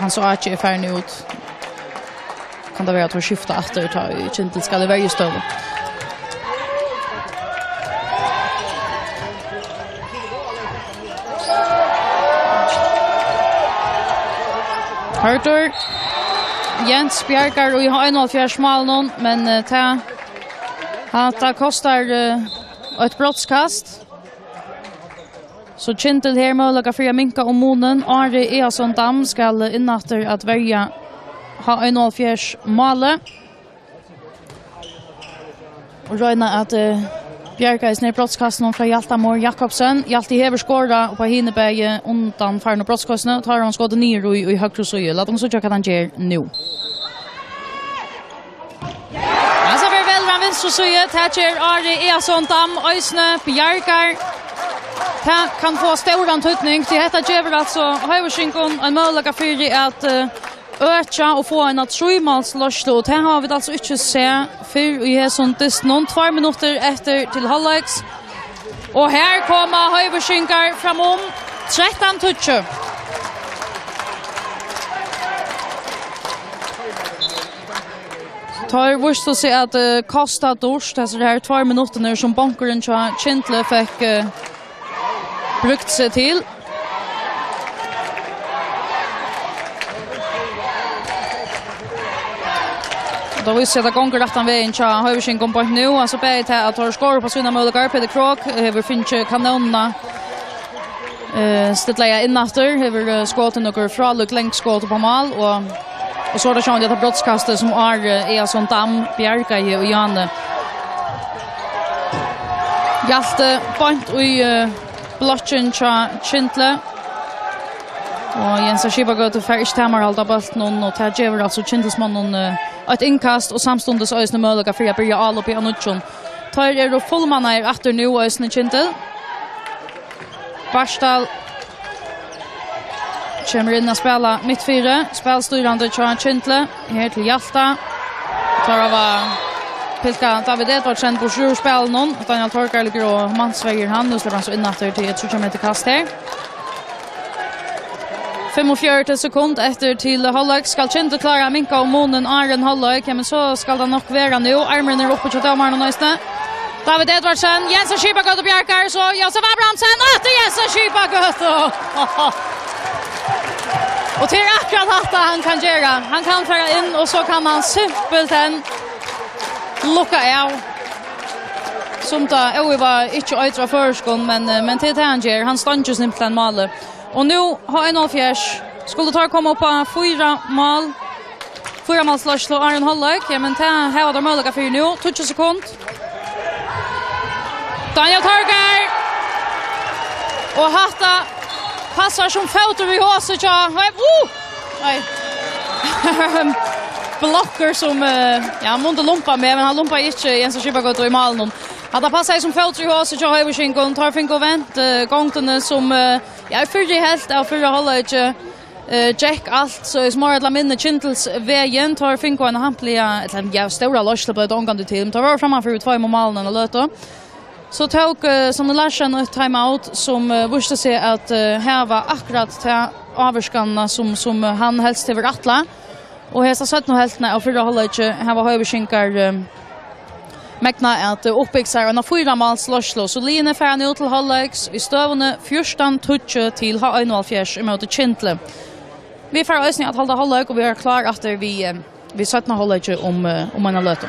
Hans Áki er farin út. Kann tað vera, at teir skifta aftur, tá ið Kyndil skal í verjustøðu? Hørður Jens bjargar í einoghálvfjerðs málinum, men, eh, tað, hatta kostar, eh, eitt brotskast. So Kyndil her møguleika fyri at minka um munin. Ari Eason Dam skal inn aftur at verja H einoghalvfjerðs málið. Og royna at, eh, bjarga eisini brotskastinum frá Hjalta Mohr Jakobsen. Hjalti hevur skorað upp á hini bæði undanfarnu brotskastini. Tá hevur hann skotið niður í, í høgru síðu. Lat okkum síggja hvat hann ger nú. Altso, fer væl fram vinstru síðu. Tað ger Ari Eason Dam eisini, bjargar. Tað kann fáa stóran týdning, tí hetta gevur altso Hoyvíkingum ein møguleika fyri at, eh, økja og fáa eina trímálsleiðslu, og tað hava vit altso ikki sæð fyrr í hesum dystinum. Tveir minuttir eftir til hálvleiks. Og her koma Hoyvíkingar framum, trettan tíggju. Teir vístu seg at, eh, kosta dýrt, hesar her tveir minuttirnar, sum bonkurin hjá Kyndli fekk, eh, brúkt seg til. Og tað vísir seg, at tað gongur rættan vegin hjá Hoyvíkingum beint nú. Altso, bæði tað, at teir skora upp á sínar møguleikar. Petur Krogh hevur fingið kanónina, eh, stillaða inn aftur. Hevur, eh, skotið nøkur frálík langskot upp á mál, og, og so er tað sjálvandi hetta brotskastið, sum Ari, eh, Eason Dam bjargaði í áðni. Hjalti beint í, eh, blokkin hjá Kyndli. Og Jens á Skipagøtu fær ikki tamarhald á bóltinum, og tað gevur altso Kyndilsmonnum, eh, eitt innkast og samstundis eisini møguleika fyri at byrja álopið av nýggjum. Teir eru fullmannaðir aftur nú eisini, Kyndil. Bartal kemur inn at spæla mittfyri, spælstýrandi hjá Kyndli. Her til Hjalta. Teir hava pilkað David Edvardsen burtur úr spælinum. Daniel Torgeir liggur og mansverjir hann. Nú sleppur hann so inn aftur til eitt tríggjar metra kast her. Fimmogfjøruti sekund eftir til hálvleik. Skal Kyndil klára at minka um munin áðrenn hálvleik? Ja, men so skal tað nokk vera nú. Armurin er uppi hjá dómaranum eisini. David Edvardsen, Jens á Skipagøtu bjargar, so Jósef Abrahamsen, aftur Jens á Skipagøtu. Og tað er akkurát hatta hann kann gera. Hann kann fara inn, og so kann hann simpelthen lukka av. Sum tað, ó, eg var ikki eitur av føroyskum, men, eh, men tað er tað hann ger. Hann stongir simpelthen málið. Og nú H einoghalvfjerðs. Skuldu teir koma upp á fýra mál, fýra málsleiðslu áðrenn hálvleik, ja, men tað hava teir møguleika fyri nú. Tíggju sekund. Daniel Torgeir. Og hatta passar sum fótur við hosu hjá, uh! Nei. Blokkur sum, eh, ja, hann mundi lumpa meg, men hann lumpaði ikki Jens á Skipagøtu í málinum. Hatta passaði sum fótur í hosu hjá Hoyvíkingum. Teir fingu vent, eh, gongdini sum, eh, ja, í fyrru helvt av fyrra hálvleiki, eh, gekk alt, so í smá ella minni Kyndils vegin. Teir fingu ein hampiliga, ella, ja, stóra leiðslu bleiv tað ongantíð til, men teir vóru frammanfyri við tveimum málum eina løtu. So tók, eh, Sonny Larsen eitt timeout, sum, eh, vísti seg at, eh, hava akkurát ta ávirkanina, sum, sum, eh, hann helst hevur ætlað. Og hesa seinnu helvtina av fyrra hálvleiki hava Hoyvíkingar, eh, megnað at, eh, uppbygt sær eina fýra málsleiðslu. So liðini fara nú til hálvleiks í støðuni fjúrtan tíggju til H einoghalvfjerðs ímóti Kyndli. Vit fara eisini at halda hálvleik, og vit eru klár aftur við, eh, við seinna hálvleiki um, eh, um eina løtu.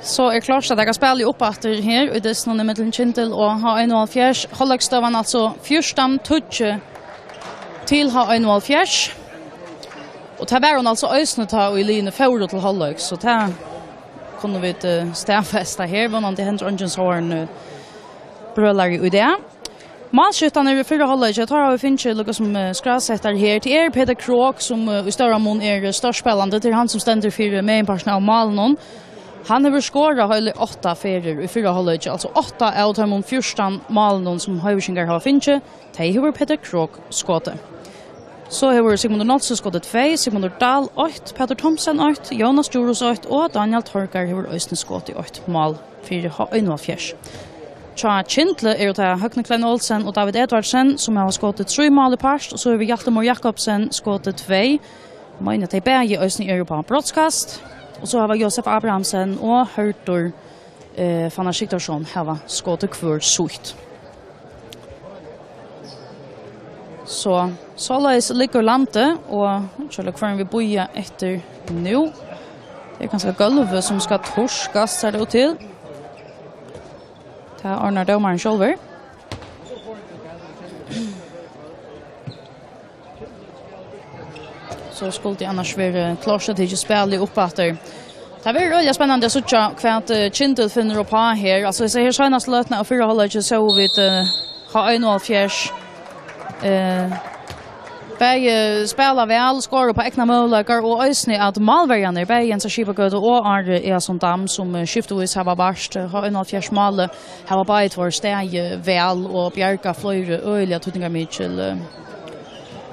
So er klárt at taka spælið upp aftur her í dystinum ímillum Kyndil og H einoghalvfjerðs. Hálvleiksstøðan altso fjúrtan tíggju til H einoghalvfjerðs. Og tað var hon altso eisini tá í liðini fóru til hálvleik, so tað kunnu vit, eh, staðfesta her. Vónandi hendir eingin sovorðin, eh, brølari í dag. Málskiftarnir í fyrra hálvleiki, teir hava vit fingið líka sum, eh, skrásettar her. Tað er Peter Krogh, sum, eh, í stóran mun er, eh, stórspælandi. Tað er hann, sum stendur fyri meginpartin av málunum. Hann hevur skorað heili átta ferðir í fyrra hálvleiki, altso átta av teimum fjúrtan málunum, sum Hoyvíkingar hava fingið, tey hevur Peter Krogh skotið. So hevur Sigmundur Nolsøe skotið tvey, Sigmundur Dahl eitt, Pætur Thomsen eitt, Jónas Djurhuus eitt og Daniel Torgar hevur eisini skotið eitt mál fyri H einoghalvfjerðs. Hjá Kyndli eru tað Høgni Klein Olsen og David Edvardsen, sum hava skotið trý mál í part, og so hevur Hjalti Mohr Jakobsen skotið tvey. Meini, at tey bæði eisini eru upp á brotskast. Og so hava Josef Abrahamsen og Hørður, eh, Fannar Sigthorsson hava skotið hvør sítt. So, soleiðis liggur landið, og so er tað hvørjum vit bíða eftir nú. Tað er kanska gólvið, sum skal turkast, sær tað út til. Tað ordnar dómarin sjálvur. So skuldi annars verið klárt at tikið spælið upp aftur. Tað verður øgiliga spennandi at síggja, hvat, eh, Kyndil finnur upp á her. Altso, hesa her seinastu løtuna av fyrra hálvleiki sóu vit, eh, H einoghalvfjerðs, eh, bæði spæla væl, skora upp á egnar møguleikar og eisini at málverjarnir, bæði Jens á Skipagøtu og Ari Eason Dam, sum, eh, skiftuvís hava vart, eh, H einoghalvfjerðs málið, hava báðir tveir staðið væl og bjargað fleiri øgiliga týdningarmikil, eh,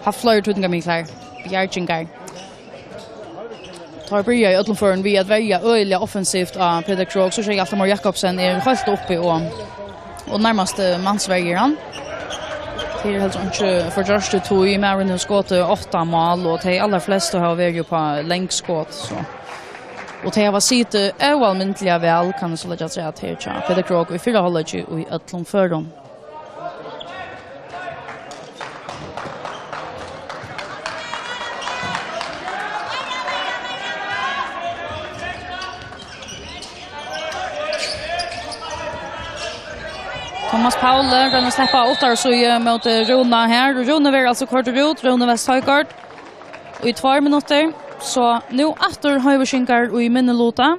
havt fleiri týdningarmiklar bjargingar. Teir byrja í øllum førum við at verja øgiliga offensivt á Peter Krogh, so Hjalti Mohr Jakobsen er heilt uppi og, og nærmast, eh, mansverjir hann. Tað er heldur ikki forgjørt, tí maðurin hevur skotið átta mál, og tey allarflestu hava verið upp á langskot, so. Og tey hava sitið óalmindiliga væl, kann eg so leggja afturat her hjá Peter Krogh í fyrra hálvleiki í øllum førum. Thomas Pauli roynir at sleppa uttaru síðu móti Rúna her. Rúni verður altso koyrdur út, Rúni Westh Højgaard. Í tveir minuttir, so nú aftur Hoyvíkingar í minniluta.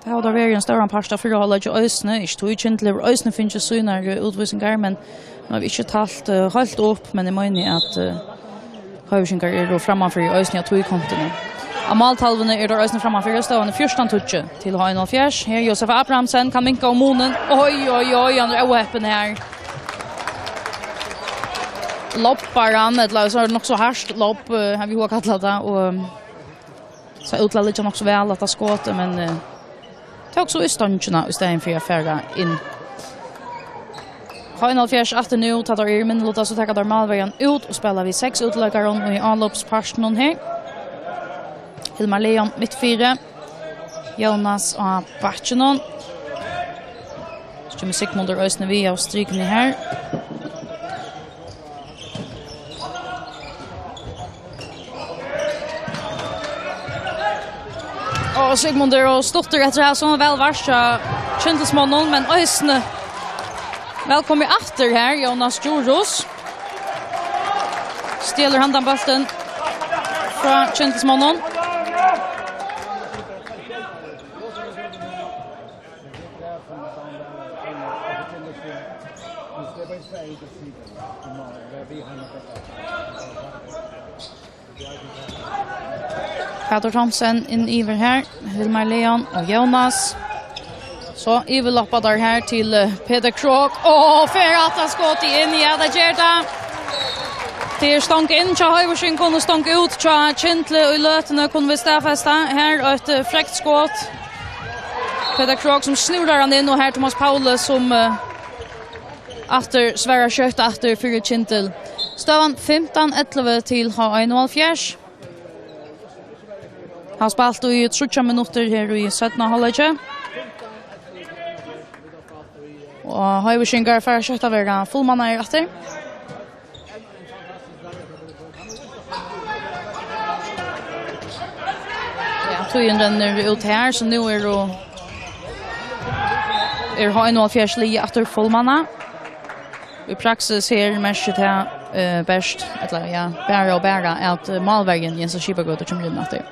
Tað hava teir verið ein stóran part av fyrra hálvleiki eisini. Ikki tí Kyndil hevur eisini fingið sínar, eh, útvísingar, men nú hava vit ikki talt, eh, heilt upp, men eg meini at, eh, Hoyvíkingar eru frammanfyri eisini á tí kontuni. Á máltalvuni eru teir eisini frammanfyri, støðan er fjúrtan tíggju til H einoghalvfjerðs. Her Josef Abrahamsen kann minka um munin. Oj, oj, oj, hann er óheppin her. Lobbar hann, ella so er tað nokk so hart lobb, eh, hava vit hugt at kalla tað, og, eh, sá út til at liggja nokk so væl, hatta skotið, men, eh, tók so í stongina í staðin fyri at fara inn. H einoghalvfjerðs aftur nú, tá teir eru í minniluta, so taka teir málverjan út og spæla við seks útileikarum í álopspartinum her. Hilmar Leon mitt fyri, Jónas á bakkinum. So kemur Sigmundur eisini við av strikuni her. Og Sigmundur og stuttur eftir her, so væl vart hjá Kyndilsmonnum, men eisini vælkomin aftur her, Jónas Djurhuus. Stjelur handan bóltin frá Kyndilsmonnum. Pætur Thomsen inn yvir her. Hilmar Leon og Jónas. So yvirloppa teir her til, eh, Peter Krogh. Og fer hatta skotið inn? Ja, tað ger tað. Tað er stong inn hjá Hoyvíkingum og stong út hjá Kyndli í løtuni, kunnu vit staðfesta. Her eitt, eh, frekt skot. Peter Krogh sum snúrar hann inn, og her Thomas Pauli sum, eh, aftur svarar skjótt aftur fyri Kyndil. Støðan fimtan ellivu til H einoghalvfjerðs. Hava spælt í tríggjar minuttir her í seinna hálvleiki. Og Hoyvíkingar fara skjótt at vera fullmannaðir aftur. Ja, tíðin rennur út her, so nú eru Er H einoghalvfjerðs liðið aftur fullmannað? Í praksis her merkir tað, eh, bert, ella ja, bara og bara, at, eh, málverjin Jens á Skipagøtu kemur inn aftur.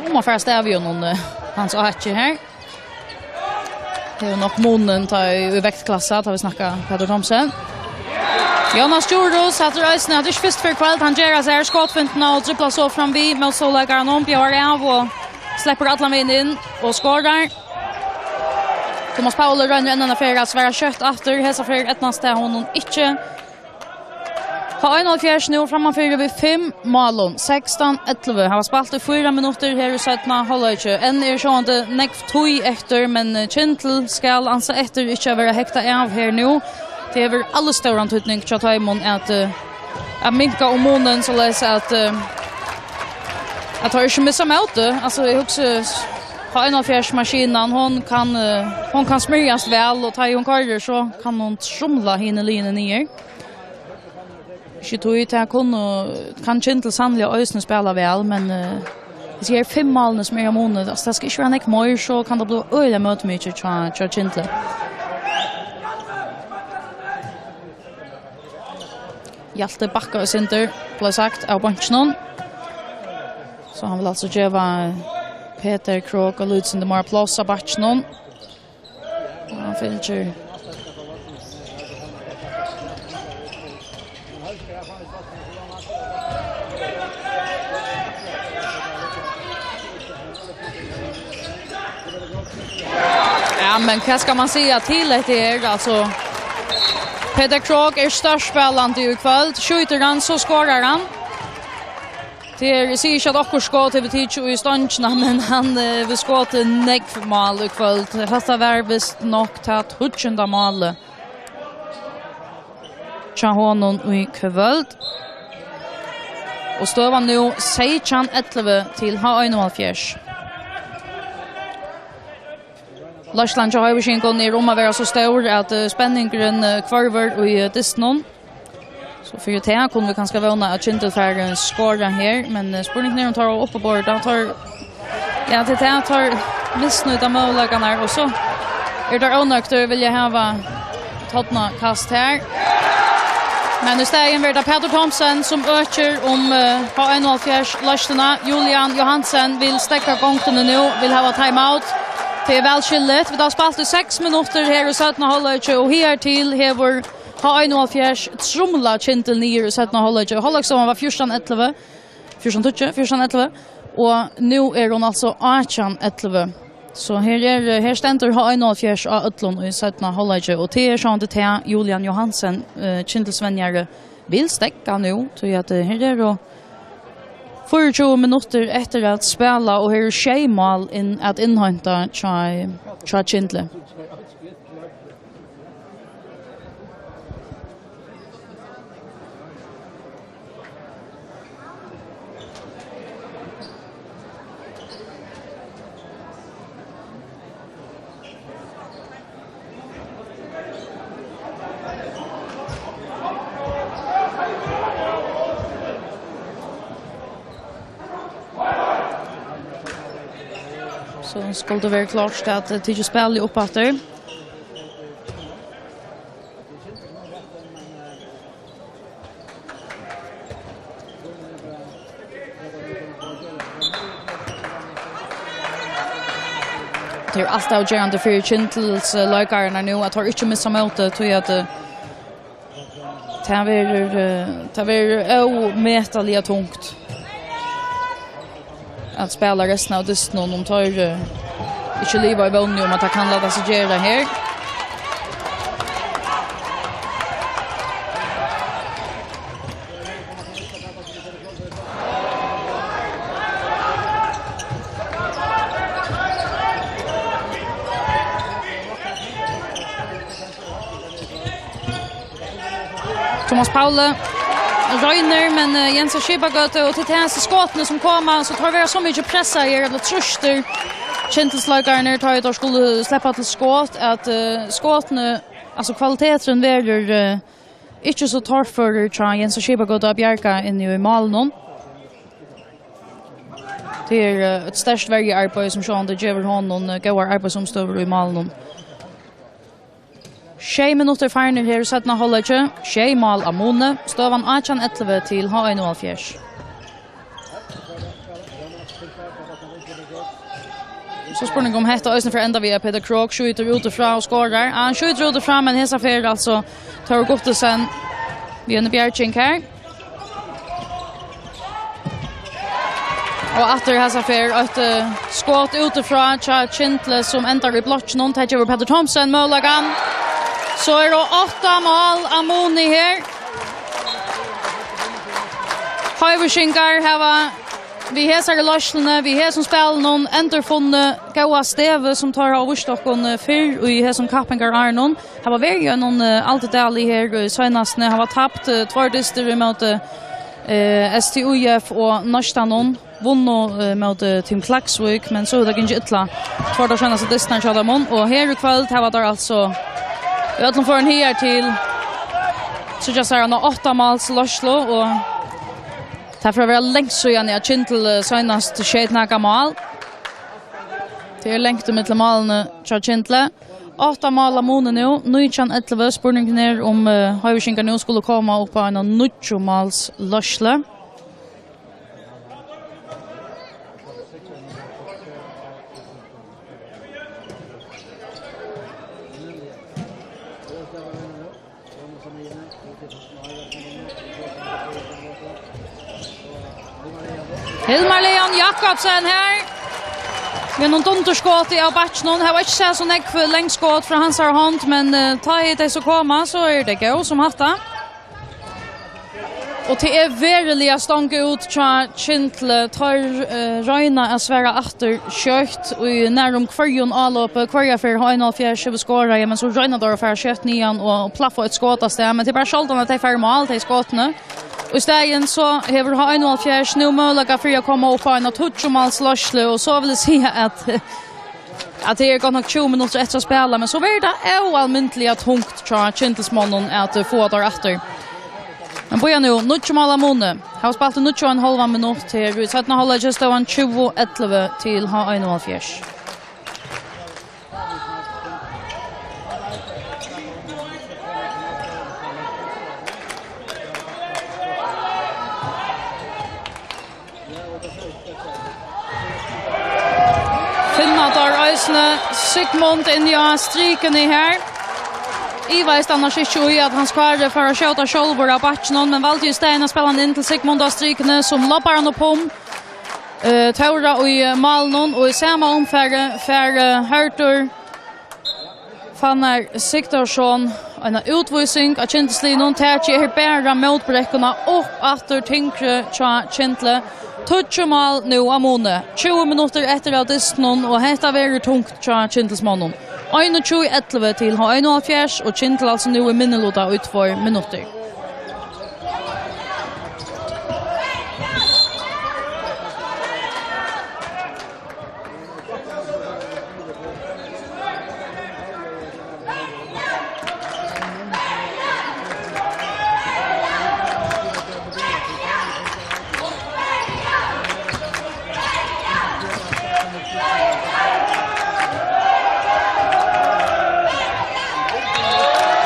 Nú má fara stav í honum, eh, Hans Áki her. Tað er jo nokk munin tá í, í vektklassa, tá vit snakka Pætur Thomsen. Jónas Djurhuus, hatta er eisini, hatta er ikki fyrst fyri kvøld, hann ger av sær skotfintina og driblar so fram við mótstøðuleikaranum, bjóðar av og sleppur allan vegin inn og skorar. Thomas Pauli roynir enn eina ferð at svara skjótt aftur, hesa ferð eydnast tað honum ikki. H einoghalvfjerðs nú frammanfyri við fimm málum. Sekstan ellivu hava spælt í fýra minuttir her í seinna hálvleiki. Enn er sjálvandi nógv tíð eftir, men, eh, Kyndil skal ansa eftir ikki at vera hektað av her nú. Tað hevur allan stóran týdning hjá teimum at, eh, at minka um munin, soleiðis at, eh, at teir ikki missa mótið. Altso, eg hugsi, H einoghalvfjerðs maskinan, hon kann, eh, hon kann smyrjast væl, og tá hon koyrir, so kann hon trumla hini liðini niður. Ikki tí, tað kunnu, kann Kyndil sanniliga eisini spæla væl, men, eh, hesi her fimm málini sum eru á muni, altso, tað skal ikki vera nógv meir, so kann tað blíva øgiliga møtumikið hjá, hjá Kyndli. Hjalti bakkar eitt sindur, bleiv sagt, av beinkinum. So hann vil altso geva Peter Krogh eitt lítið sindur meira pláss á bakkinum. Og hann fylgir. Ja, men hvat skal man siga til hetta her? Altso, Peter Krogh er stórspælandi í kvøld. Skjýtur hann, so skorar hann. Tað er, eg sigi ikki, at okkurt skot hevur tikið í stongina, men hann, eh, hevur skotið nógv mál í kvøld. Hatta var vist nokk tað tíggjunda málið hjá honum í kvøld. Og støðan nú seytjan ellivu til H einoghalvfjerðs. Leiðslan hjá Hoyvíkingum er um at vera so stór, at, eh, spenningurin, eh, hvørvur í, eh, dystinum. So fyri tað kunnu vit kanska vóna, at Kyndil fær, eh, skorað her, men, eh, spurningurin er, um teir eru uppi á borðið, tá teir, ja, til tað teir misnýta møguleikarnar, og so eru teir ónøgdir, vilja hava eitt hornakast her. Men í staðin verður tað Pætur Thomsen, sum økir um, eh, H einoghalvfjerðs leiðsluna. Julian Johansen vil steðga gongdini nú, vil hava timeout. Tað er væl skilligt. Vit hava spælt í seks minuttir her í seinna hálvleiki, og higartil hevur H einoghalvfjerðs trumlað Kyndil niður í seinna hálvleiki. Hálvleiksstovan var fjúrtan ellivu, fjúrtan tíggju, fjúrtan ellivu, og nú er hon altso átjan ellivu. So her er, her stendur H einoghalvfjerðs á øllum í seinna hálvleiki, og tað er sjálvandi tað Julian Johansen, eh, Kyndilsvenjari, vil steðga nú, tí at, eh, her eru fýraogtjúgu minuttir eftir at spæla, og her eru sjey mál inn at innheinta hjá, hjá Kyndli. So skuldi verið klárt at, eh, tikið spælið upp aftur. Tað er alt avgerandi fyri Kyndils, eh, leikararnar nú, at teir ikki missa mótið, tí at, eh, tað verður, eh, tað verður ómetaliga tungt at spæla restina av dystinum, um teir, eh, ikki liva í vónini um, at tað kann lata seg gera her. Thomas Pauli roynir, men, eh, Jens á Skipagøtu, og til tað hesi skotini sum koma, so teir verða so mikið pressaðir, ella trýstir Kyndilsleikararnir, tá ið teir skulu sleppa til skot, at, eh, skotini, altso, kvaliteturin verður, eh, Ikki so torførur hjá Jensi Skipagøtu at bjarga inni í málinum. Tað er, eh, eitt sterkt verjuarbeiði, sum sjálvandi gevur honum, eh, góðar arbeiðsumstøður í málinum. Sjey minuttir farnir her í seinna hálvleiki. Sjey mál á muni. Støðan átjan ellivu til H einoghalvfjerðs. So spurning um hetta eisini fer enda við, at Peter Krogh skjýtur útifrá og skorar. Ja, hann skjýtur útifrá, men hesa ferð, altso, Tór Guttormsen við eini bjarging her. Og aftur hesa ferð eitt, eh, skot útifrá hjá Kyndli, sum endar í blokkinum. Tað gevur Petur Thomsen møguleikan. So eru átta mál á muni her. Hoyvíkingar hava við hesari leiðsluni, við hesum spælinum, endurfunnið góða stevið, sum teir hava víst okkum, eh, fyrr í hesum kappingarárunum. Hava verið í einum, eh, Aldadali her, eh, seinast, hava tapt, eh, tveir dystir ímóti, eh, S T U F og Nøkstanum. Vunnu, eh, móti Team Klaksvík, men so hevur tað gingið illa. Tveir teir seinastu dystirnar hjá teimum, og her í kvøld hava teir altso í øllum førum higartil síggja sær eina átta máls leiðslu, og tað fer at vera langt síðani at Kyndli, eh, seinast skeyt nakað mál. Tað er langt ímillum málini hjá Kyndli. Átta mál á muni nú, nítjan ellivu. Spurningurin er, um, eh, Hoyvíkingar nú skulu koma upp á eina níggju máls leiðslu. Hilmar Leon Jakobsen her. Við einum dundurskoti av bakkinum. Hava ikki sæð so nógv langskot frá hansara hond, men, eh, tá ið tey so koma, so eru tey góð sum hatta. Og tað er veruliga stongað út hjá Kyndli. Teir, eh, royna at svara aftur skjótt í nærum hvørjum álopið. Hvørja ferð H einoghalvfjerðs hevur skorað, ja, men so royna teir at fara skjótt niðan og, og plaffa eitt skot av stað. Men tað er bara sjáldan, at tey fara í mál, tey skotini. Og í staðin so hevur H einoghalvfjerðs nú møguleika fyri at koma upp á eina tíggju máls leiðslu, og so vil eg siga at, at tað er gott nokk tjúgu minuttir eftir at spæla, men so verður tað óalmindiliga tungt hjá Kyndilsmonnum at, eh, fáa teir aftur. Men bíða nú, níggju mál á muni. Hava spælt í níggju og ein hálvan minutt her í seinna hálvleiki, støðan tjúgu ellivu til H einoghalvfjerðs. Finna teir eisini Sigmund inni á strikuni her. Ivaðist annars ikki í, at Hans Kári fór at skjóta sjálvur av bakkinum, men valdi í staðin at spæla hann inn til Sigmund á strikuni, sum lobbar hann upp um, eh, Tóra í, eh, málinum, og í sama umfari fær, eh, Hørður Fannar Sigthorsson eina útvísing á Kyndilsliðnum. Takið er bara mótbrekkuna upp aftur, tyngri hjá Kyndli. Tíggju mál nú á muni. Tjúgu minuttir eftir av dystinum, og hetta verður tungt hjá Kyndilsmonnum. Einogtjúgu ellivu til H einoghalvfjerðs, og Kyndil altso nú í minniluta í tveir minuttir.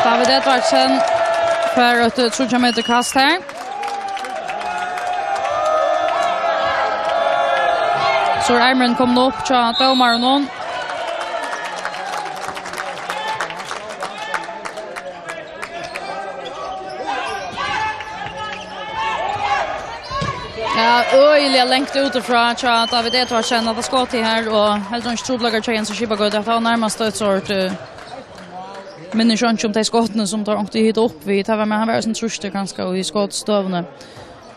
David Edvardsen fær eitt, eh, tríggja metra kast her. So er armurin komin upp hjá dómaranum. Ja, øgiliga langt útifrá hjá David Edvardsen, at skotið her, og heldur ikki trupulleikar hjá Jensi Skipagøtu. Tað var nærmast eitt sort, eh, minnist ikki um tey skotini, sum teir onkuntíð hita upp við. Tað var, men hann var eisini trýstur kanska í skotstøðuni.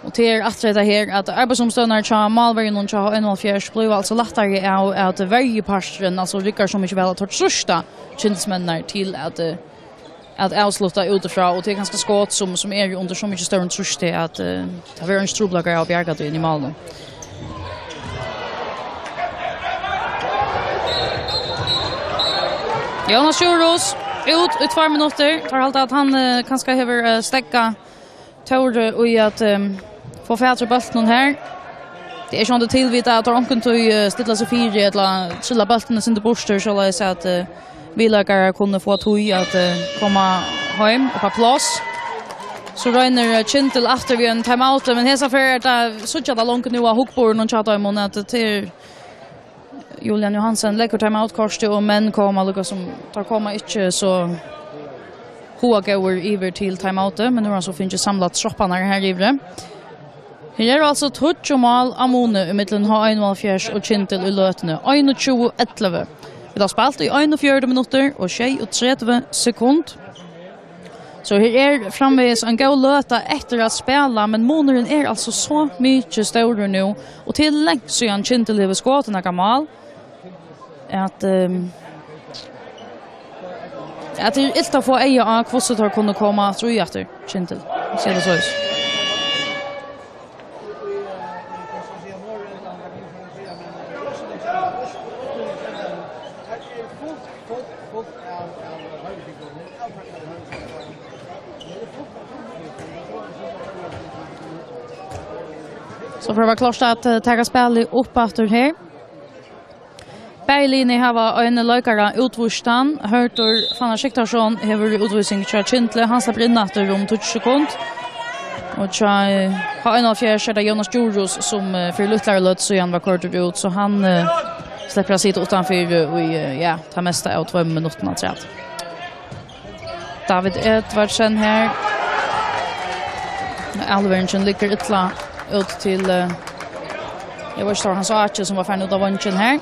Og tað er aftur hetta her, at arbeiðsumstøðurnar hjá málverjunum hjá H einoghalvfjerðs blíva altso lættari av, at verjuparturin altso riggar so mikið væl, at teir trýsta kyndilsmenninar til at, eh, at avslutta útifrá, og tað er kanska skot sum, sum eru undir so mikið stórum trýsti, at, eh, tað verður ikki trupulleikar av at bjarga tí inn í málinum. Jónas Djurhuus Út í tveir minuttir. Teir halda, at hann, eh, kanska hevur, eh, steðgað Tóri í at, ehm, fáa fatur í bóltinum her. Tað er sjálvandi tilvitað, at teir onkuntíð, eh, stilla seg fyri ella trilla bóltin eitt sindur burtur, soleiðis at, eh, viðleikarar kunnu fáa tíð at, eh, koma heim og fáa pláss. So roynir, eh, Kyndil aftur við ein timeout, men hesa ferð er tað, síggja tað longu nú á hugborðinum hjá teimum, at tað er Julian Johansen leggur timeout-kortið, og menn koma líka sum, teir koma ikki so hugagóðir yvir til timeoutið, men nú er hann so fingið samlað tropparnar her yviri. Her eru altso tíggju mál á muni ímillum H einoghálvfjerðs og Kyndil í løtuni, einogtjúgu ellivu. Vit hava spælt í einogfjøruti minuttir og sjeyogtretivu sekund. So her er framvegis ein góð løta eftir at spæla, men munurin er altso so mikið stórur nú, og tað er langt síðan Kyndil hevur skotið nakað mál, at, ehm, at tað er ilt at fáa eyga á, hvussu teir kunnu koma aftur í aftur, Kyndil. Sær tað soleiðis. So fer at vera klárt at, eh, taka spælið upp aftur her. Bæði liðini hava ein leikara útvístan. Hørður Fannar Sigthorsson hevur útvísing hjá Kyndli. Hann sleppur inn aftur um tíggju sekund. Og hjá, eh, H einoghálvfjerðs er tað Jónas Djurhuus, sum, eh, fyri lítlari løtu síðan var koyrdur út, so hann, eh, sleppur at sita uttanfyri í, eh, ja, tað mesta av tveimum minuttum afturat. David Edvardsen her. Avleveringin liggur illa út til, eh, eg veit ikki, tað var Hans Áki, sum var farin út av vongin her.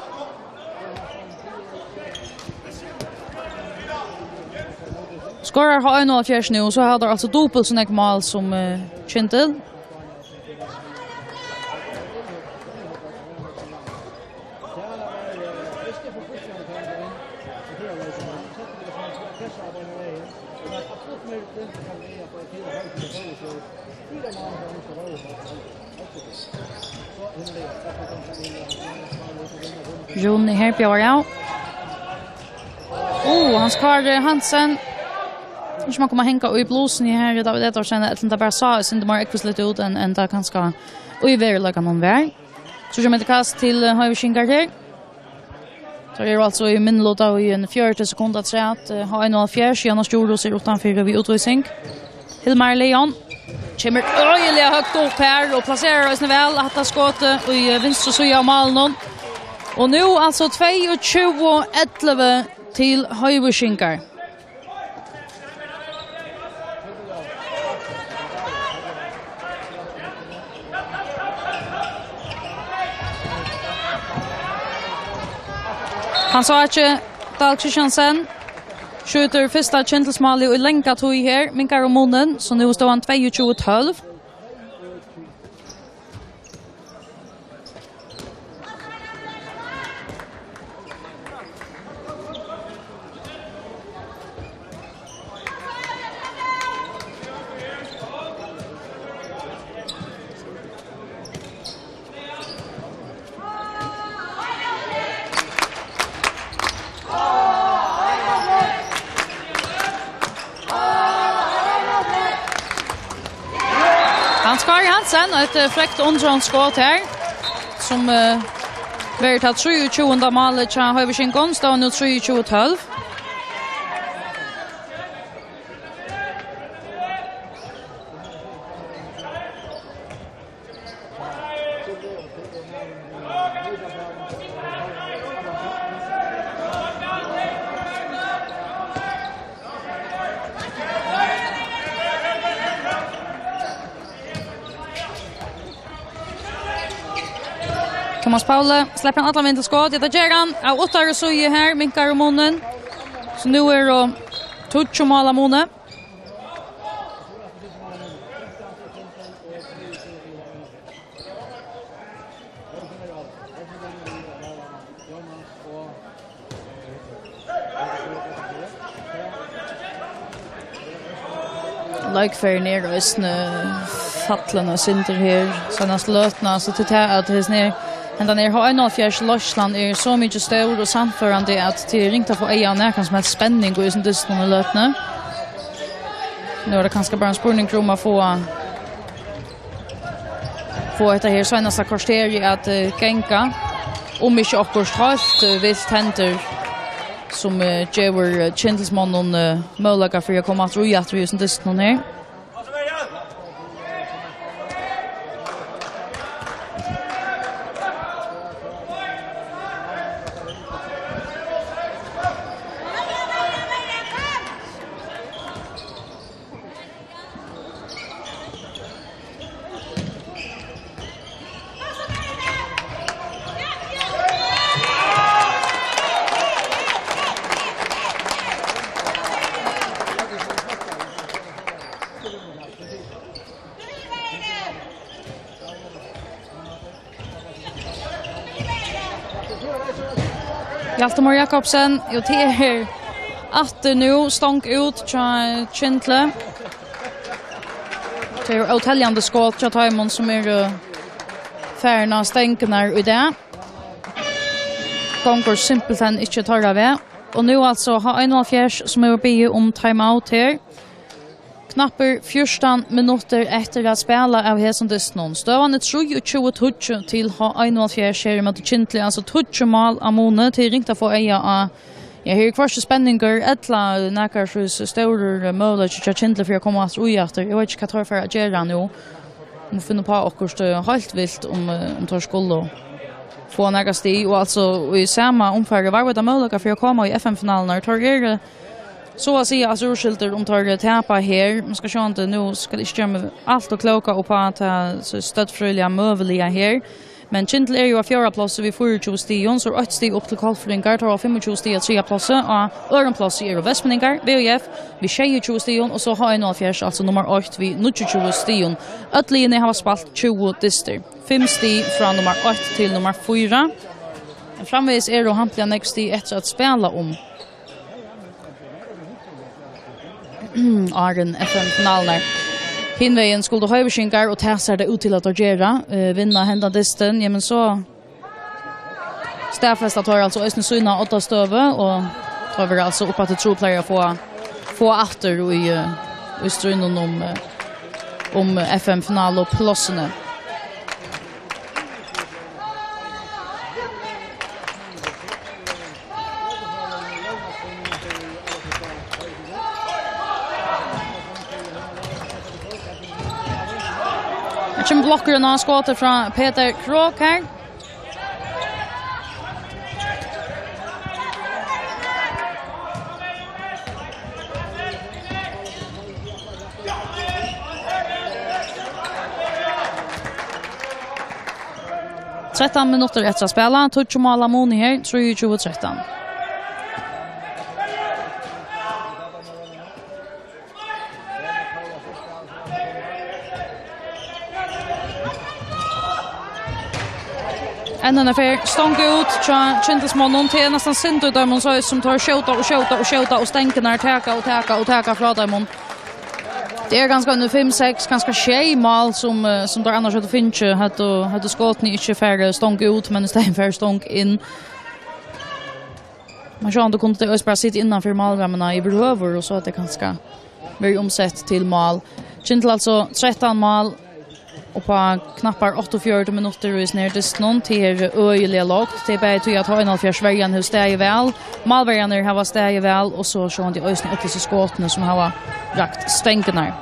Skorar H einoghálvfjerðs nú, so hava teir altso dupult so nógv mál sum, eh, Kyndil. Rúni her bjóðar av. Ó, Hans Kári Hansen. Ikki man koma at hanga í blusuni her, David Edvardsen, ella tað bara sá eitt sindur meir ógvusligt út enn, enn tað kanska í veruleikanum var. So kemur til kast til, eh, Hoyvíkingar her. Teir eru altso í minniluta í ein fjøruti sekund afturat. Eh, H einoghálvfjerðs, Jónas Djurhuus er uttanfyri við útvísing. Hilmar Leon kemur øgiliga høgt upp her og plaserar eisini væl hatta skotið í, eh, vinstru síðu av málinum. Og nú altso tveyogtjúgu ellivu til Hoyvíkingar. Hans Áki Dahl Christiansen skjýtur fyrsta Kyndilsmálið í langa tíð her, minkar um munin, so nú er støðan tveyogtjúgu tólv. Hans Kári Hansen, eitt, eh, frekt undirhondsskot her, sum, eh, verður tað trýogtjúgunda málið hjá Hoyvíkingum, støðan nú trýogtjúgu tólv. Thomas Pauli, sleppur hann allan vegin til skot? Ja, tað ger hann. Av uttari síðu her, minkar um munin. So nú eru tíggju mál á muni. Leikferðin er eisini fallin eitt sindur her seinastu løtuna, so til tað at hesin her Hendan her H einoghálvfjerðs leiðslan er so mikið stór og sannførandi, at tað er ringt at fáa eyga á nakran sum helst spenning í hesum dystinum í løtuni. Nú er tað kanska bara ein spurningur um at fáa, fáa hetta her seinasta korterið at, eh, ganga, um ikki okkurt heilt, eh, vilt hendir, sum, eh, gevur, eh, kyndilsmonnum, eh, møguleika fyri at koma aftur í, aftur í hesum dystinum her. Hjalti Már Jakobsen, jú, tað er aftur nú stong út hjá Kyndli. Tað eru óteljandi skot hjá teimum, sum eru farin á stengurnar í dag. Gongur simpelthen ikki teirra veg. Og nú altso H einoghálvfjerðs, sum hevur biðið um timeout her. Knappir fjúrtan minuttir eftir at spæla av hesum dystinum. Støðan er trýogtjúgu tíggju til H einoghálvfjerðs her ímóti Kyndli, altso tíggju mál á muni. Tað er ringt at fáa eyga á. Ja, her er hvørki spenningur ella nakar so stórur møguleiki hjá Kyndli fyri at koma aftur í aftur. Eg veit ikki, hvat teir fara at gera nú. Mugu finna upp á okkurt, eh, heilt vilt, um, eh, um teir skulu fáa nakað stig. Og altso, í sama umfari, var vit møguleikar fyri at koma í F M-finalurnar. Teir eru, so at siga, altso, úrskildir, um teir tapa her. Man skal sjá, um tað nú skal ikki gera meg alt ov klóka upp á tað, so støddfrøðiliga møguliga her. Men Kyndil er jú á fjórða plássi við fýraogtjúgu stigum, so er eitt stig upp til Kollafirðingar, teir hava fimmogtjúgu stig á triðja plássi. Á øðrum plássi eru vestmanningar, V Í F, við sjeyogtjúgu stigum, og so H einoghálvfjerðs, altso nummar eitt, við níggjuogtjúgu stigum. Øll liðini hava spælt tjúgu dystir. Fimm stig frá nummar eitt til nummar fýra. Men framvegis eru hampiliga nógv stig eftir at spæla um. Áðrenn F M-finalurnar. Hinvegin skuldu Hoyvíkingar, og tað sær tað út til at teir gera, eh, vinna hendan dystin, ja, men so staðfesta teir altso eisini sína oddastøðu, og teir verða altso upp aftur truplar at fáa, fáa aftur í, eh, í stríðnum um, eh, um F M-finaluplássini. Her kemur blokkurin á, skotið frá Peter Krogh her. Trettan minuttir eftir at spæla. Tíggju mál á muni her, trýogtjúgu trettan. Enn eina ferð stongað út hjá Kyndilsmonnum. Tað er næstan synd í teimum, so sum teir skjóta og skjóta og skjóta, og stengurnar taka og taka og taka frá teimum. Tað er kanska eini fimm, seks, kanska sjey mál, sum, eh, sum teir annars høvdu fingið, høvdu, høvdu skotini ikki farið stong út, men í staðin farið stong inn. Men sjálvandi kundu tey eisini bara sitið innan fyri málrammuna yvirhøvur, og so hevði tað kanska verið umsett til mál. Kyndil altso trettan mál upp á knappar áttaogfjøruti minuttir í hesum her dystinum. Tað er øgiliga lágt. Tað er bæði tí, at H einoghálvfjerðs verjan hevur staðið væl, málverjarnir hava staðið væl, og so sjálvandi eisini øll hesi skotini, sum hava rakt stengurnar.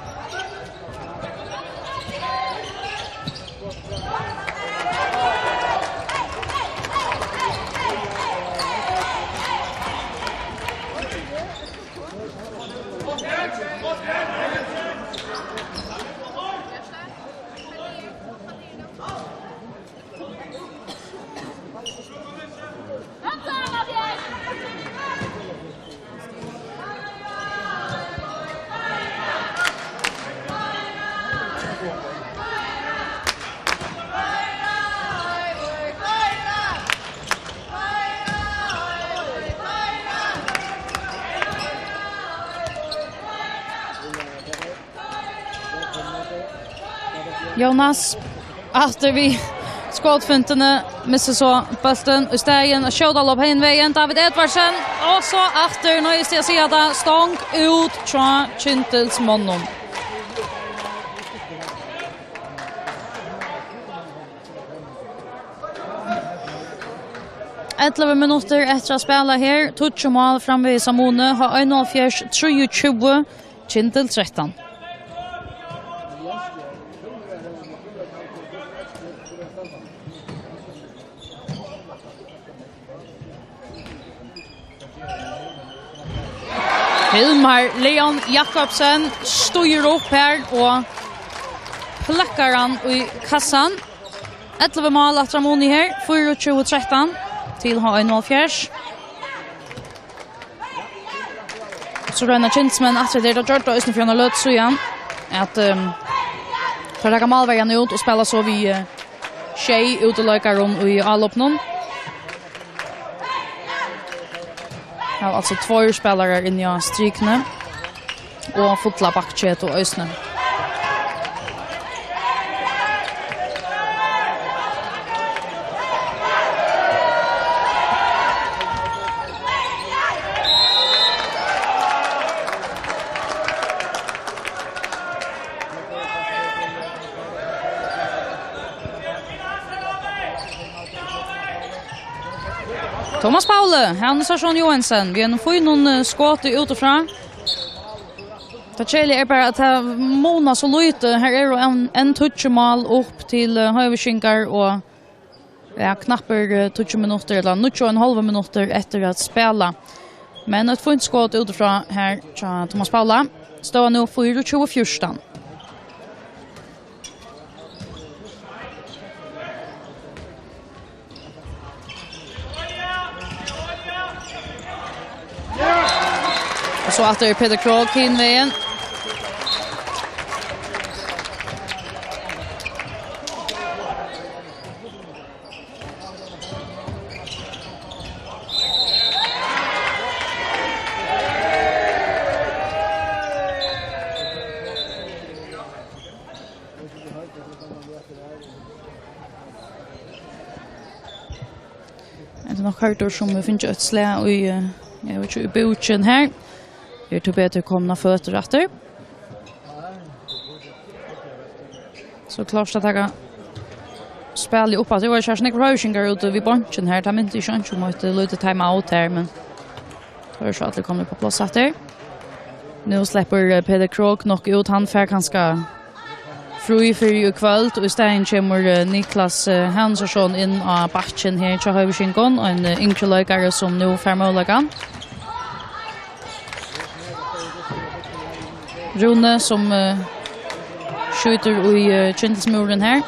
Jónas, aftur við Skotfintini, missir so bóltin. Í staðin at skjóta lopp hin vegin. David Edvardsen. Og so aftur, noyðist eg at siga tað, stong út hjá Kyndilsmonnum. Ellivu minuttir eftir at spæla her. Tíggju mál framvegis á muni. H einoghalvfjerðs trýogtjúgu, Kyndil trettan. Hilmar Leon Jakobsen stígur upp her og plakkar hann í kassan. Ellivu mál aftur á muni her, fýraogtjúgu trettan til H einoghalvfjerðs. So royna Kyndilsmenn aftur, tað gjørdu teir eisini fyri eina løtu síðan, at, ehm, teir taka málverjan út og spæla so við, eh, sjey útileikarum í álopinum. Hava altso tveir spælarar inni á strikuni og fulla bakketu eisini. Thomas Pauli, Hannes Arsson Johansen, við einum fínum, eh, skoti útifrá. Tað keðiliga er bara, at tað munar so lítið. Her eru enn, enn tíggju mál upp til, eh, Hoyvíkingar og, ja, knappir, eh, tíggju minuttir, ella níggju og ein hálvur minuttir eftir at spæla. Men eitt fínt skot útifrá her hjá Thomas Pauli. Støðan nú fýraogtjúgu fjúrtan. Og so aftur Peter Krogh hin vegin. Hetta er nokk Haraldur, sum hevur fingið eitt slag í, eh, eg veit ikki, í búkin her. Er tíbetur komin á føtur aftur. So klárt at taka spælið upp aftur. Tað vóru ikki so nógvir hoyvíkingar úti við bonkin her. Tað minti ikki eins um eitt lítið time out her, men tá eru so allir komnir upp á pláss aftur. Nú sleppur, eh, Peter Krogh nokk út. Hann fær kanska frí fyri í kvøld, og í staðin kemur, eh, Niklas, eh, Hansason inn á bakkin her hjá Hoyvíkingum, ein, eh, yngri leikari sum nú fær møguleikan. Rúni, sum, eh, skjýtur í, eh, Kyndilsmúrin her.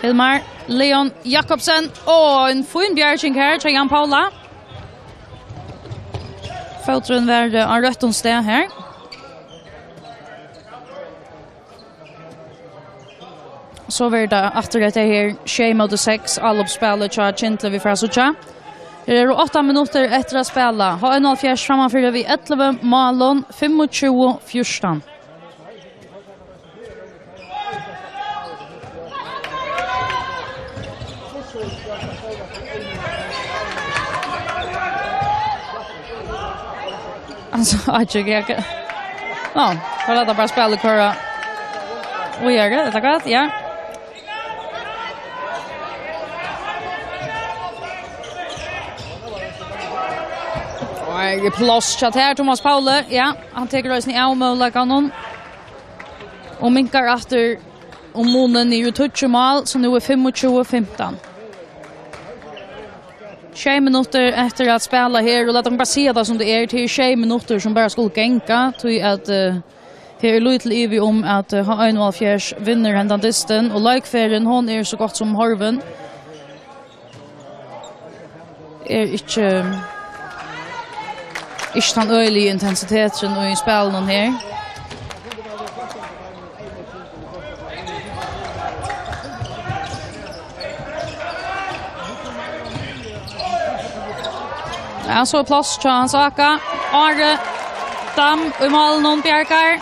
Hilmar Leon Jakobsen, og ein fín bjarging her hjá Jan Paula. Fóturin var, eh, á røttum stað her. So verður tað aftur hetta her, sjey móti seks, álopsspælið hjá Kyndli, vit fara at síggja. Her eru átta minuttir eftir at spæla. H einoghalvfjerðs frammanfyri við ellivu málum, fimmogtjúgu fjúrtan. Altso, eg veit ikki, eg, ná, tá lata bara spælið koyra víðari, ella hvat? Ja. Og er pláss hjá tær, Thomas Pauli. Ja, hann tekur eisini av møguleikanum. Og minkar aftur um munin niður í tíggju mál, so nú er fimmogtjúgu fimtan. Sjey minuttir eftir at spæla her, og lat okkum bara siga tað sum tað er, tað eru sjey minuttir sum bara skulu ganga, tí at, eh, her er lítil ivi um, at, eh, H einoghalvfjerðs vinnur hendan dystin, og leikferðin, hon er so gott sum horvin. Er ikki, ikki tann øgiligi intensiteturin í spælinum her. Ja, so er pláss hjá Hans Aka. Ari Dam í málinum, bjargar.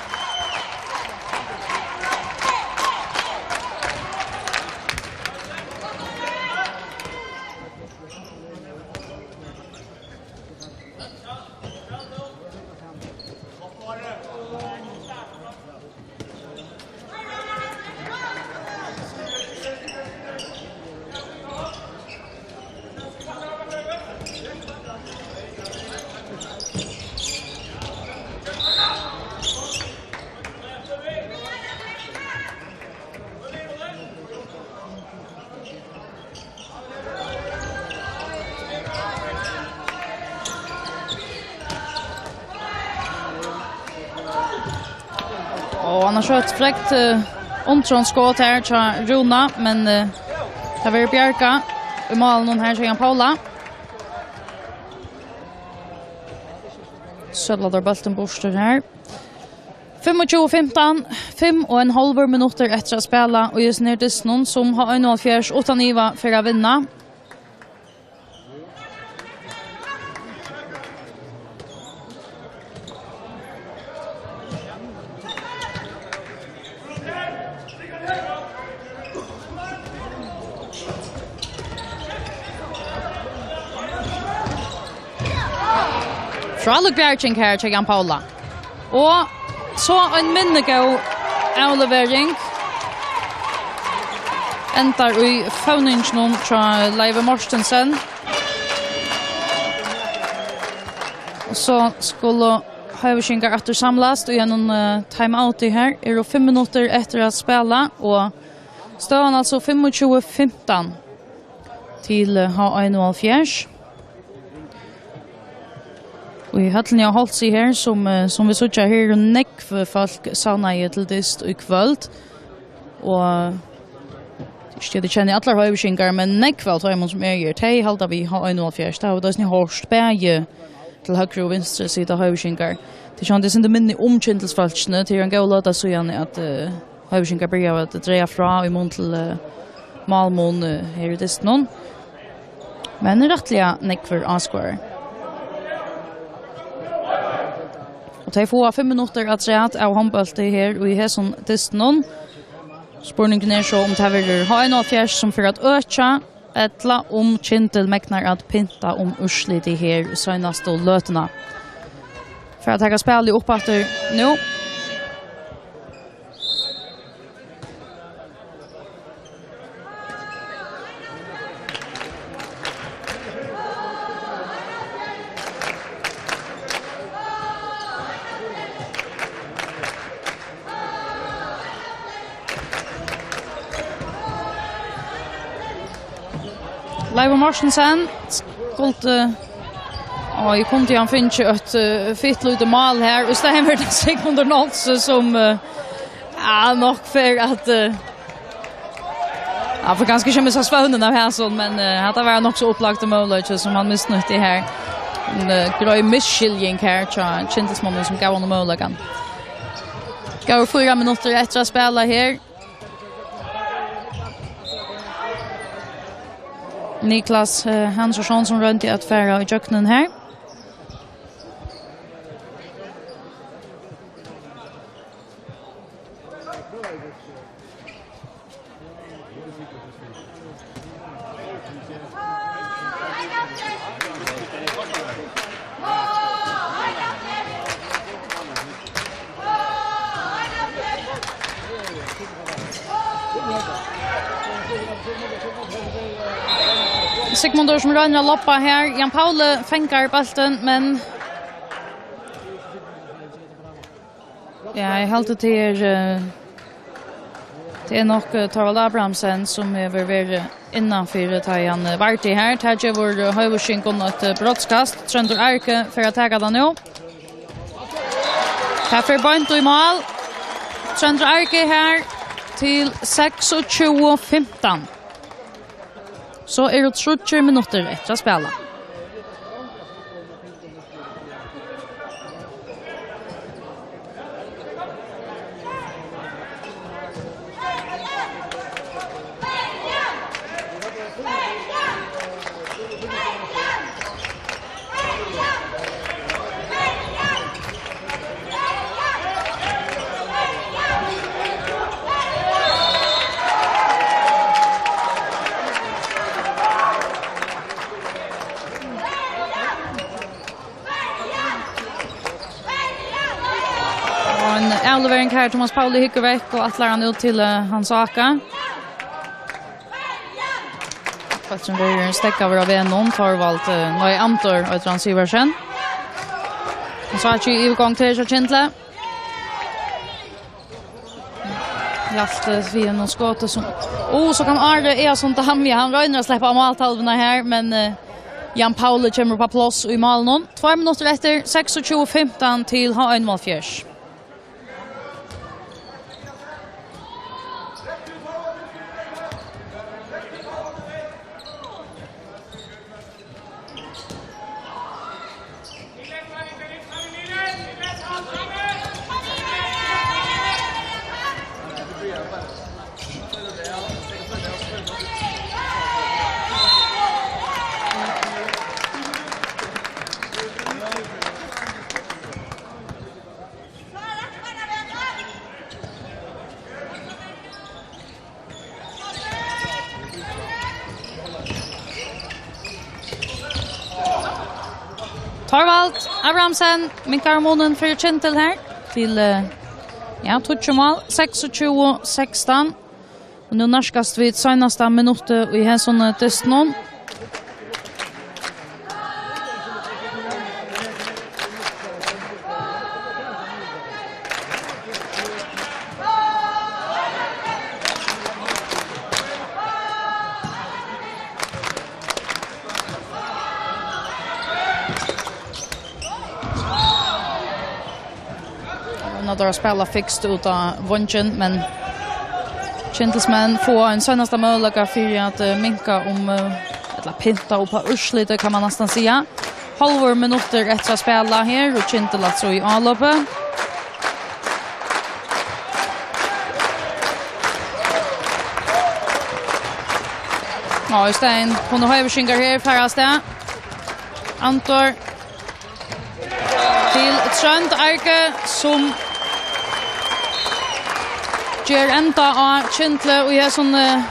Hann hevur eitt frekt, eh, undraskot her hjá Rúna, men, eh, tað verður bjargað í málinum her hjá Jan Paula. Søllar bóltin burtur her. Fimmogtjúgu fimtan, fimm og ein hálvur minuttur eftir at spæla, og í hesum her dystinum, sum H einoghalvfjerðs uttan iva fer at vinna. Frálík bjarging her hjá Jan Paula. Og so ein minnigóð avlevering. Endar í fevninginum hjá Leivi Mortensen. Og so skulu Hoyvíkingar aftur samlast í einum, eh, timeouti her. Eru fimm minuttir eftir at spæla, og støðan altso fimmogtjúgu fimtan til, eh, H einoghalvfjerðs. Og í høllini á Hálsi her, sum, eh, sum vit síggja, her eru nógv fólk savnaði til dyst í kvøld. Og ikki at eg kenni allar hoyvíkingar, men nógv av teimum, sum eru her, tey halda við H einoghalvfjerðs. Tað hava vit eisini hoyrt, bæði til høgru og vinstru sita hoyvíkingar. Tað er sjálvandi eitt sindur minni um kyndilsfólkini, tað er ein góð løta síðani, at, eh, hoyvíkingar byrjaðu at draga frá í mun til, eh, málmun, eh, her í dystinum. Men rættiliga nógvir áskoðarar. Og tey fáa fimm minuttir afturat av hondbólti her í hesum dystinum. Spurningurin er so, um tað verður H einoghalvfjerðs, sum fer at økja, ella um Kyndil megnar at pynta um úrslitið her í seinastu løtuna. Fer at taka spælið upp aftur nú. Leivur Mortensen skuldi, og eg kundi hann fingið eitt, eh, fitt lítið mál her. Í staðin verður tað Sigmundur Nolsøe, sum, eh, ja, nokk fer at, eh, hann fer kanska ikki at missa svøvnin av hasum, men, eh, hatta var nokk so upplagtur møguleiki, sum hann misnýtti her. Ein, eh, greið misskiljing her hjá kyndilsmonnum, sum gav honum møguleikan. Góðar fýra minuttir eftir at spæla her. Niklas, eh, Hanusson, sum royndi at fara í gjøgnum her. Sigmundur, sum roynir at loppa her. Jan Pauli fangar bóltin, men ja, eg haldi, tað er, eh, tað er nokk, eh, Thorvald Abrahamsen, sum hevur verið innanfyri, tá ið hann, eh, vardi her. Tað gevur, eh, Hoyvíkingum eitt, eh, brotskast. Tróndur Arge fer at taka tað nú. Tað fer beint í mál. Tróndur Arge her til seksogtjúgu fimtan. So eru tríggjar minuttir eftir at spæla. Og ein avlevering her, Thomas Pauli hyggur vekk og ætlar hann út til, eh, Hans Áka. Bólturin verður steðgaður av vegnum, Thorvald, eh, nei, Andur, eitur hann, Sivertsen. Hans Áki í yvirgongd her hjá Kyndli. Hjalti við einum skoti sum, ó, so kann Ari Eason Damja, hann roynir at sleppa á máltalvuna her, men, eh, Jan Pauli kemur upp á pláss í málinum. Tveir minuttir eftir, seksogtjúgu fimtan til H einoghalvfjerðs. Thorvald Abrahamsen minkar munin fyri Kyndil her til, eh, ja, tíggju mál, seksogtjúgu sekstan. Og nú nærkast vit seinasta minutti í hesum, eh, dystinum. Nú teir spæla fikst út á vongin, men Kyndilsmenn fáa ein seinasta møguleika fyri at, eh, minka um, eh, ella pynta upp á úrslitið, kann man næstan siga. Hálvur minuttur eftir at spæla her, og Kyndil altso í álopið. Ja, í staðin kunnu Hoyvíkingar her fara av stað. Andor til Trónd Arge, sum ger enda á Kyndli í hesum, eh,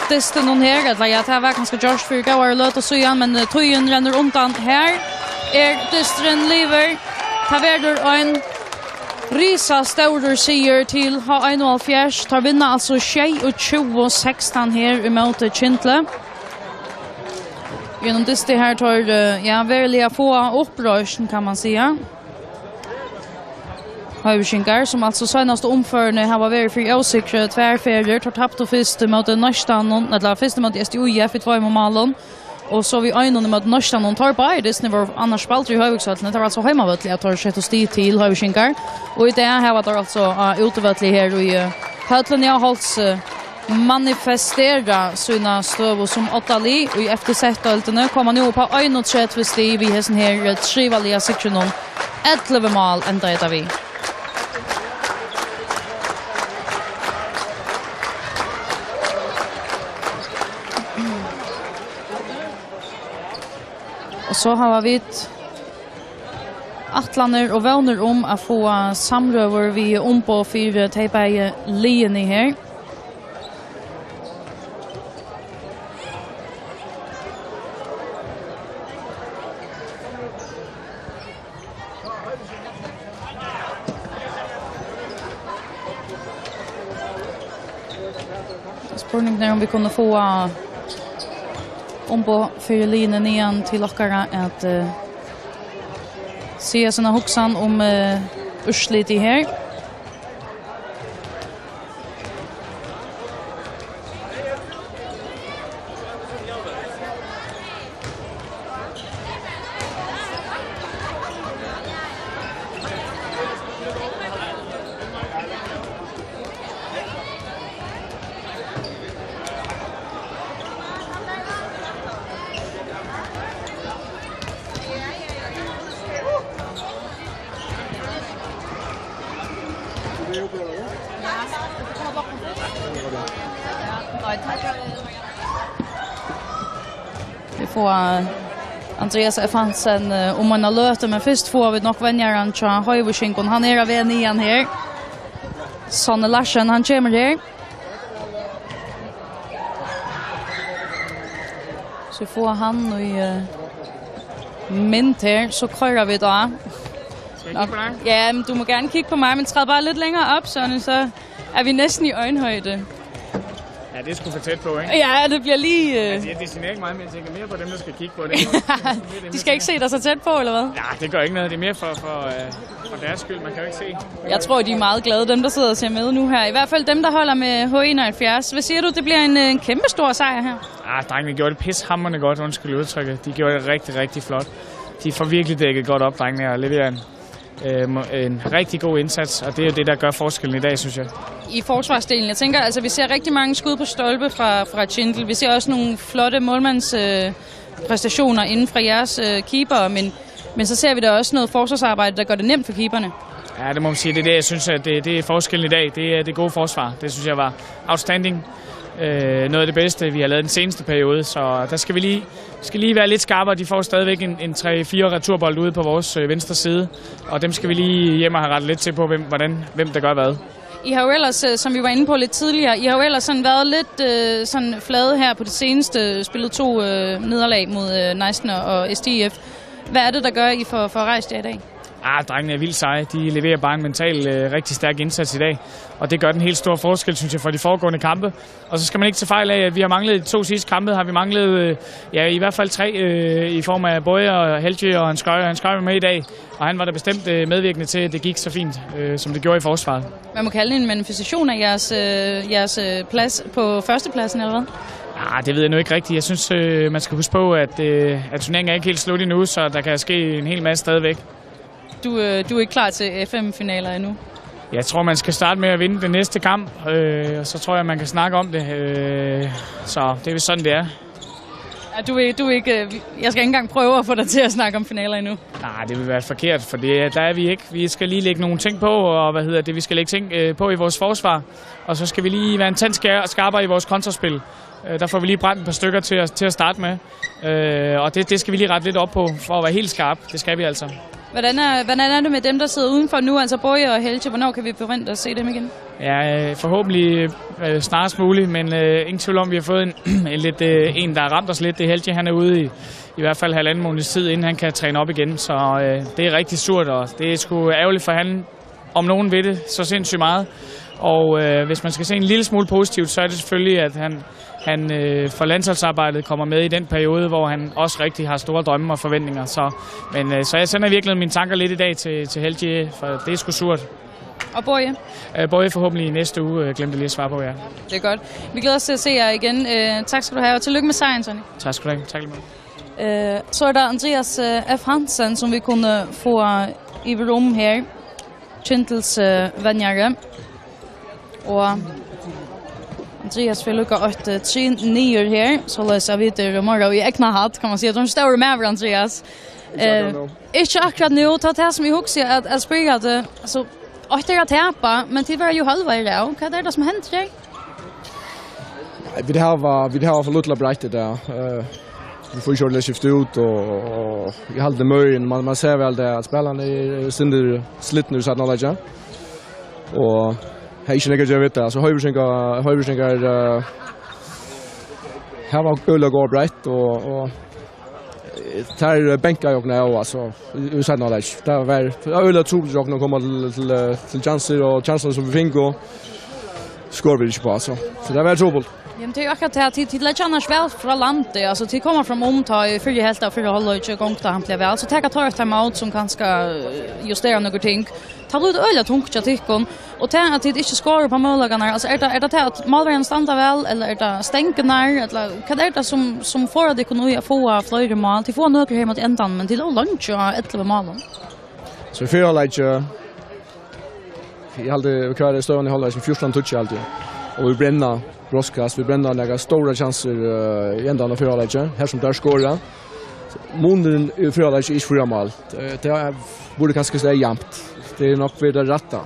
dystinum her. Ella ja, tað var kanska gjørt fyri góðari løtu síðan, men, eh, tíðin rennur undan. Her er dysturin liðugur. Tað verður ein risastórur sigur til H einoghálvfjerðs. Teir vinna altso sjeyogtjúgu sekstan her ímóti Kyndli. Í einum dysti her teir, eh, ja, veruliga fáa uppreisn, kann man siga. Hoyvíkingar, sum altso seinastu umferðini hava verið fyri ósigri tvær ferðir, teir taptu fyrst móti Neistanum, ella fyrst móti S T U F í tveimum málum, og so við einum móti Neistanum. Teir báðir dystirnir vóru annars spældir í Hoyvíkshøllini, tað var altso á heimavølli at teir settu stig til Hoyvíkingar, og í dag hava teir altso á útivølli her í, eh, høllini á Hálsi, eh, manifestera sína støðu sum odda lið í F D Z-deildini, koma nú upp á einogtretivu stig við hesum her, eh, trivaliga sigrinum. Ellivu mál enda hetta við. Og so hava vit ætlanir og vónir um at fáa samrøður við umboð fyri tey bæði liðini her. Spurningurin er, um vit kunnu fáa umboð fyri liðini niðan til okkara at, eh, siga sína hugsan um, eh, úrslitið her. Vit fáa Andreas F. Hansen, eh, um eina løtu, men fyrst fáa vit nokk venjaran hjá Hoyvíkingum. Hann er á veg niðan her. Sonny Larsen, hann kemur her. So fáa hann í, eh, mynd her, so koyra vit á. Skal jeg kigge på dig? Ja, men du må gerne kigge på mig, men træd bare lidt længere op, Sonny, så er vi næsten i øjenhøjde. Ja, det er sgu for tæt på, ikke? Ja, det bliver lige, øh, Altså, jeg designerer ikke meget, men jeg tænker mere på dem, der skal kigge på det. De skal ikke se dig så tæt på, eller hvad? Nej, det gør ikke noget. Det er mere for, for, øh, for deres skyld. Man kan jo ikke se. Jeg tror, de er meget glade, dem, der sidder og ser med nu her. I hvert fald dem, der holder med H enoghalvfjerds. Hvad siger du, det bliver en, øh, en kæmpe stor sejr her? Ah, drengene gjorde det pishamrende godt, undskyld udtrykket. De gjorde det rigtig, rigtig flot. De får virkelig dækket godt op, drengene, og leverer en, øh, må- en rigtig god indsats, og det er jo det, der gør forskellen i dag, synes jeg. I forsvarsdelen, jeg tænker, altså, vi ser rigtig mange skud på stolpe fra, fra Kyndil. Vi ser også nogle flotte målmands, øh, præstationer inden fra jeres, øh, keeper, men, men så ser vi da også noget forsvarsarbejde, der gør det nemt for keeperne. Ja, det må man sige. Det er det, jeg synes, at det, det er forskellen i dag. Det er det gode forsvar. Det synes jeg var outstanding. Øh, noget af det bedste, vi har lavet den seneste periode, så der skal vi lige, skal lige være lidt skarpere. De får stadigvæk en, en tre-fire returbold ude på vores, øh, venstre side, og dem skal vi lige hjem og have rettet lidt til på, hvem, hvordan, hvem der gør hvad. I har jo ellers, øh, som vi var inde på lidt tidligere, I har jo ellers sådan været lidt, øh, sådan flade her på det seneste, spillet to, øh, nederlag mod, øh, Neisten og S T F. Hvad er det, der gør, at I får, får rejst jer i dag? Ah, drengene er vildt seje. De leverer bare en mental øh, rigtig stærk indsats i dag. Og det gør den helt store forskel, synes jeg, for de foregående kampe. Og så skal man ikke tage fejl af, at vi har manglet i de to sidste kampe, har vi manglet øh, ja, i hvert fald tre øh, i form af Boje og Helge og Hans Skøj. Hans Skøj var med i dag, og han var da bestemt øh, medvirkende til, at det gik så fint, øh, som det gjorde i forsvaret. Man må kalde det en manifestation af jeres, øh, jeres øh, plads på førstepladsen, eller hvad? Ah, det ved jeg nu ikke rigtigt. Jeg synes, øh, man skal huske på, at, øh, at turneringen er ikke helt slut endnu, så der kan ske en hel masse stadigvæk. Du, øh, du er ikke klar til F M-finaler endnu? Jeg tror, man skal starte med at vinde den næste kamp, øh, og så tror jeg, man kan snakke om det. Øh, så det er vist sådan, det er. Ja, du, er, du er ikke, øh, jeg skal ikke engang prøve at få dig til at snakke om finaler endnu. Nej, det vil være forkert, for det, der er vi ikke. Vi skal lige lægge nogle ting på, og hvad hedder det, vi skal lægge ting øh, på i vores forsvar. Og så skal vi lige være en tand skær- skarpere i vores kontraspil. Øh, der får vi lige brændt et par stykker til at, til at starte med. Øh, og det, det skal vi lige rette lidt op på, for at være helt skarp. Det skal vi altså. Hvordan er, hvordan er det med dem, der sidder udenfor nu? Altså Boje og Helge, hvornår kan vi forvente at se dem igen? Ja, øh, forhåbentlig øh, snarest muligt, men øh, ingen tvivl om, vi har fået en, en, lidt, øh, en, der har ramt os lidt. Det er Helge, han er ude i, i hvert fald halvanden måneds tid, inden han kan træne op igen. Så øh, det er rigtig surt, og det er sgu ærgerligt, for han om nogen vil det så sindssygt meget. Og øh, hvis man skal se en lille smule positivt, så er det selvfølgelig, at han, han øh, for landsholdsarbejdet kommer med i den periode, hvor han også rigtig har store drømme og forventninger. Så, men øh, så jeg sender virkelig mine tanker lidt i dag til, til Helge, for det er sgu surt. Og Boje? Øh, Boje forhåbentlig i næste uge, øh, glemte lige at svare på, ja. Det er godt. Vi glæder os til at se jer igen. Øh, tak skal du have, og tillykke med sejren, Sonny. Tak skal du have. Tak lige meget. Øh, så er der Andreas øh, F. Hansen, som vi kunne få i rum her. Kyndils øh, venjare. Og Andreas vil lukke et øh, trinn nier her, således at vi er Mora i egna hatt, kan man sige. Du er en stor maver, Andreas. Ikke akkurat nå. Ikke akkurat nå, ta det som jeg husker at, at spille at, øh, altså, og det er at tape, men til å være jo halvveis av. Hva er det som hender deg? Nei, vit hava, vit hava for lítla breitt í dag. Eh, vit fáa ikki ordiliga skift út, og, og eg haldi møguin, man, man sær væl tað, at spælararnir eru sindur slitnir í seinna hálvleiki. Og hava ikki nakað at gera við tað. Altso, Hoyvíkingar, Hoyvíkingar, eh, hava øgiliga gott breitt, og, og Eh, tær bankaðu okkum av, altso, í, í seinna hálvleik. Tað var, tað var øgiliga trupult hjá okkum at koma til, til, eh, til kjansir, og kjansirnar sum vit fingu, skoraðu vit ikki uppá, altso. So tað var trupult. Jamen, det er jo akkurat det, at tit, tit leggja annars vel frá landi, altso, tit koma fram um tá í fyrru helvt av fyrra hálvleiki, gongur tað hampiliga væl, so taka teir eitt timeout sum kanska, eh, justerar nøkur ting. Tað blívur øgiliga tungt hjá tykkum, og tað at tit ikki skora upp á møguleikarnar, altso, er tað, er tað tað at málverjarnir standa væl, ella er tað stengurnar, ella hvat er tað sum, sum forðar tykkum í at fáa fleiri mál? Tit fáa nøkur her móti endan, men tit lógu leingi á ellivu málum. So í fyrra hálvleiki, eg haldi, hvat er støðan í hálvleiki? Fjúrtan tíggju, haldi eg. Og vit brenna brotskast, vit brenna nakrar stórar kjansir, eh, í endan av fyrra hálvleiki, har sum teir skora. Munurin í fyrra hálvleiki er ikki fýra mál. Eh, tað er, burdi kanska staðið javnt. Tað er nokk fyri tað rætta.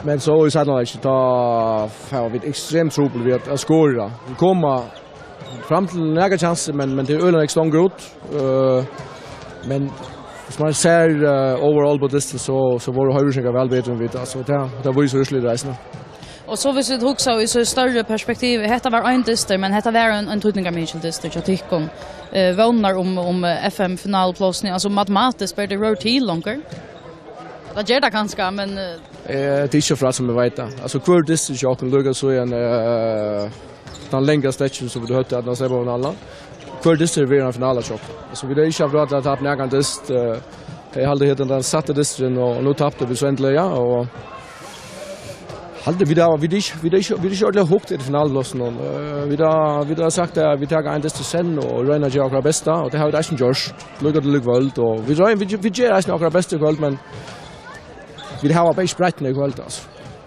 Men so í seinna hálvleiki, tá fáa vit ekstremt trupult við at, at skora. Vit koma fram til nakrar kjansir, men, men tað er øgiliga nógv stongur út. Eh, men hvis man ser, eh, overall på dystin, so, so vóru Hoyvíkingar væl betri enn vit, altso, tað, tað vísir úrslitið eisini. Og so, hvis vit hugsa í so størri perspektiv, hetta var ein dystur, men hetta var ein, ein týdningarmikil dystur hjá tykkum. Eh, vónirnar um, um eh, F M-finaluplásini, altso, matematiskt ber tað rør til longur. Tað ger tað kanska, men eh, Eh, tað er ikki frá sum eg veit tað. Altso, hvør dystur hjá okkum, líka so er ein, eh, tann langa stretchin sum vit høvdu at sleppa av alla. Hvør dystur verður ein finala hjá okkum. Altso, vit hava ikki havt ráð til at tapa nakran dyst. Eh, eg haldi, hetta er tann sætta dysturin, og nú taptu vit so endiliga, og haldi, vit hava, vit eru ikki, vit eru ikki, vit eru ikki ordiliga hugt eftir finalupplássinum. Eh, vit hava, vit hava sagt at vit taka ein dyst í senn og royna at gera okkara besta, og tað hava vit eisini gjørt. Líka til í kvøld, og vit royna, vit, vit gera eisini okkara besta í kvøld, men vit hava bara ikki breiddina í kvøld, altso.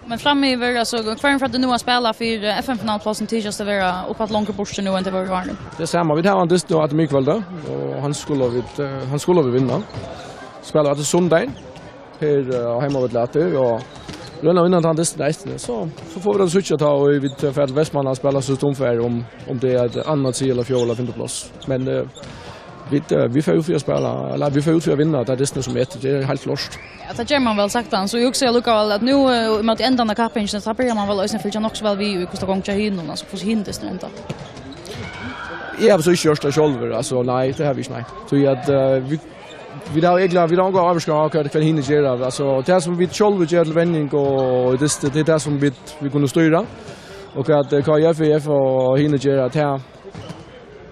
Men framyvir, altso, hvørjum fær tú nú at spæla fyri, eh, F M-finalupplássin tykist at vera uppaftur longur burtur nú enn tað var í áðni? Tað sama, vit hava ein dyst nú aftur í kvøld, og hann skulu vit, eh, hann skulu vit vinna. Spæla aftur sunnudagin her, eh, á heimavølli aftur, og royna at vinna tann dystin eisini. So, so fáa vit at síggja tá, og vit fara til Vestmanna at spæla so sum fara, um, um tað er eitt annað, triðja ella fjórða ella fimta pláss. Men, eh, vit, eh, vit fara út fyri at spæla, ella vit fara út fyri at vinna, tað er dystin sum eitur, tað er heilt klárt. Ja, tað ger man væl saktans, og eg hugsi allíkavæl at nú, eh, ímóti endan av kappingini, tá byrjar man væl eisini at fylgja nokk so væl við í, hvussu tað gongur hjá hinum, altso, hvussu hinir dystirnir enda. Eg havi so ikki gjørt tað sjálvur, altso, nei, tað havi eg ikki, nei. So at, eh, vit, vit hava egentliga, vit hava onga ávirkan á, hvat, hvat hinir gera. Altso, tað sum vit sjálvir gera til venjing og í dysti, tað er tað sum vit, vit kunnu stýra. Og hvat, eh, K I F, I F og hinir gera, tað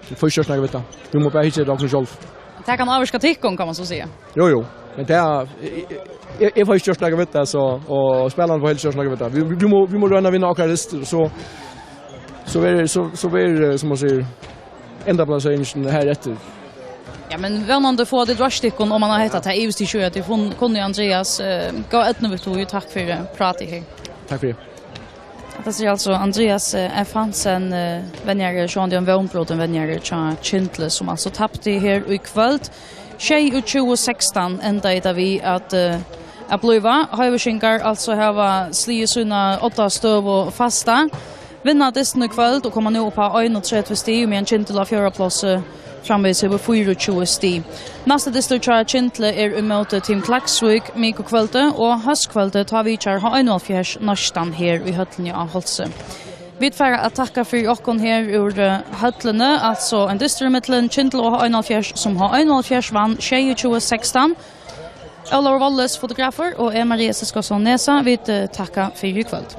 fáa ikki gjørt nakað við tað. Vit mugu bara hyggja eftir okkum sjálv. Tað kann ávirka tykkum, kann man so siga. Jú, jú. Men tað er, eg, eg, eg, eg fái ikki gjørt nakað við tað, so, og spælararnir fáa helst ikki gjørt nakað við tað. Vit, vit, vit mugu, vit mugu royna at vinna okkara dystir, so, so verður, so, so verður, eh, sum man sigur, endapláseringin her eftir. Ja, men vónandi fáa tit royst tykkum, um man hevur hetta. Tað ivist ikki í, at tit fun-, kunnu Andreas, eh, góða eydnu við tí, og takk fyri prátið her. Takk fyri. Hetta sigur altso Andreas, eh, F. Hansen, eh, venjari, sjálvandi ein vónbrotin venjari hjá Kyndli, sum altso tapti her í kvøld. Sjeyogtjúgu sekstan endaði tað við at, eh, at blíva. Hoyvíkingar altso hava sligið sína oddastøðu fasta. Vinna dystin í kvøld og koma nú upp á einogtretivu stig, meðan Kyndil á fjórða plássi framvegis hevur fýraogtjúgu stig. Næsti dystur hjá Kyndli er ímóti Team Klaksvík mikukvøldið, og hóskvøldið, tá vitjar H einoghálvfjerðs Neistan her í høllini á Hálsi. Vit fara at takka fyri okkum her úr, eh, høllini, altso ein dystur ímillum Kyndil og H einoghálvfjerðs, sum H einoghálvfjerðs vann sjeyogtjúgu sekstan. Ólavur Wallis, fotografur, og eg, Maria Siskosson Nesa, vit, eh, takka fyri í kvøld.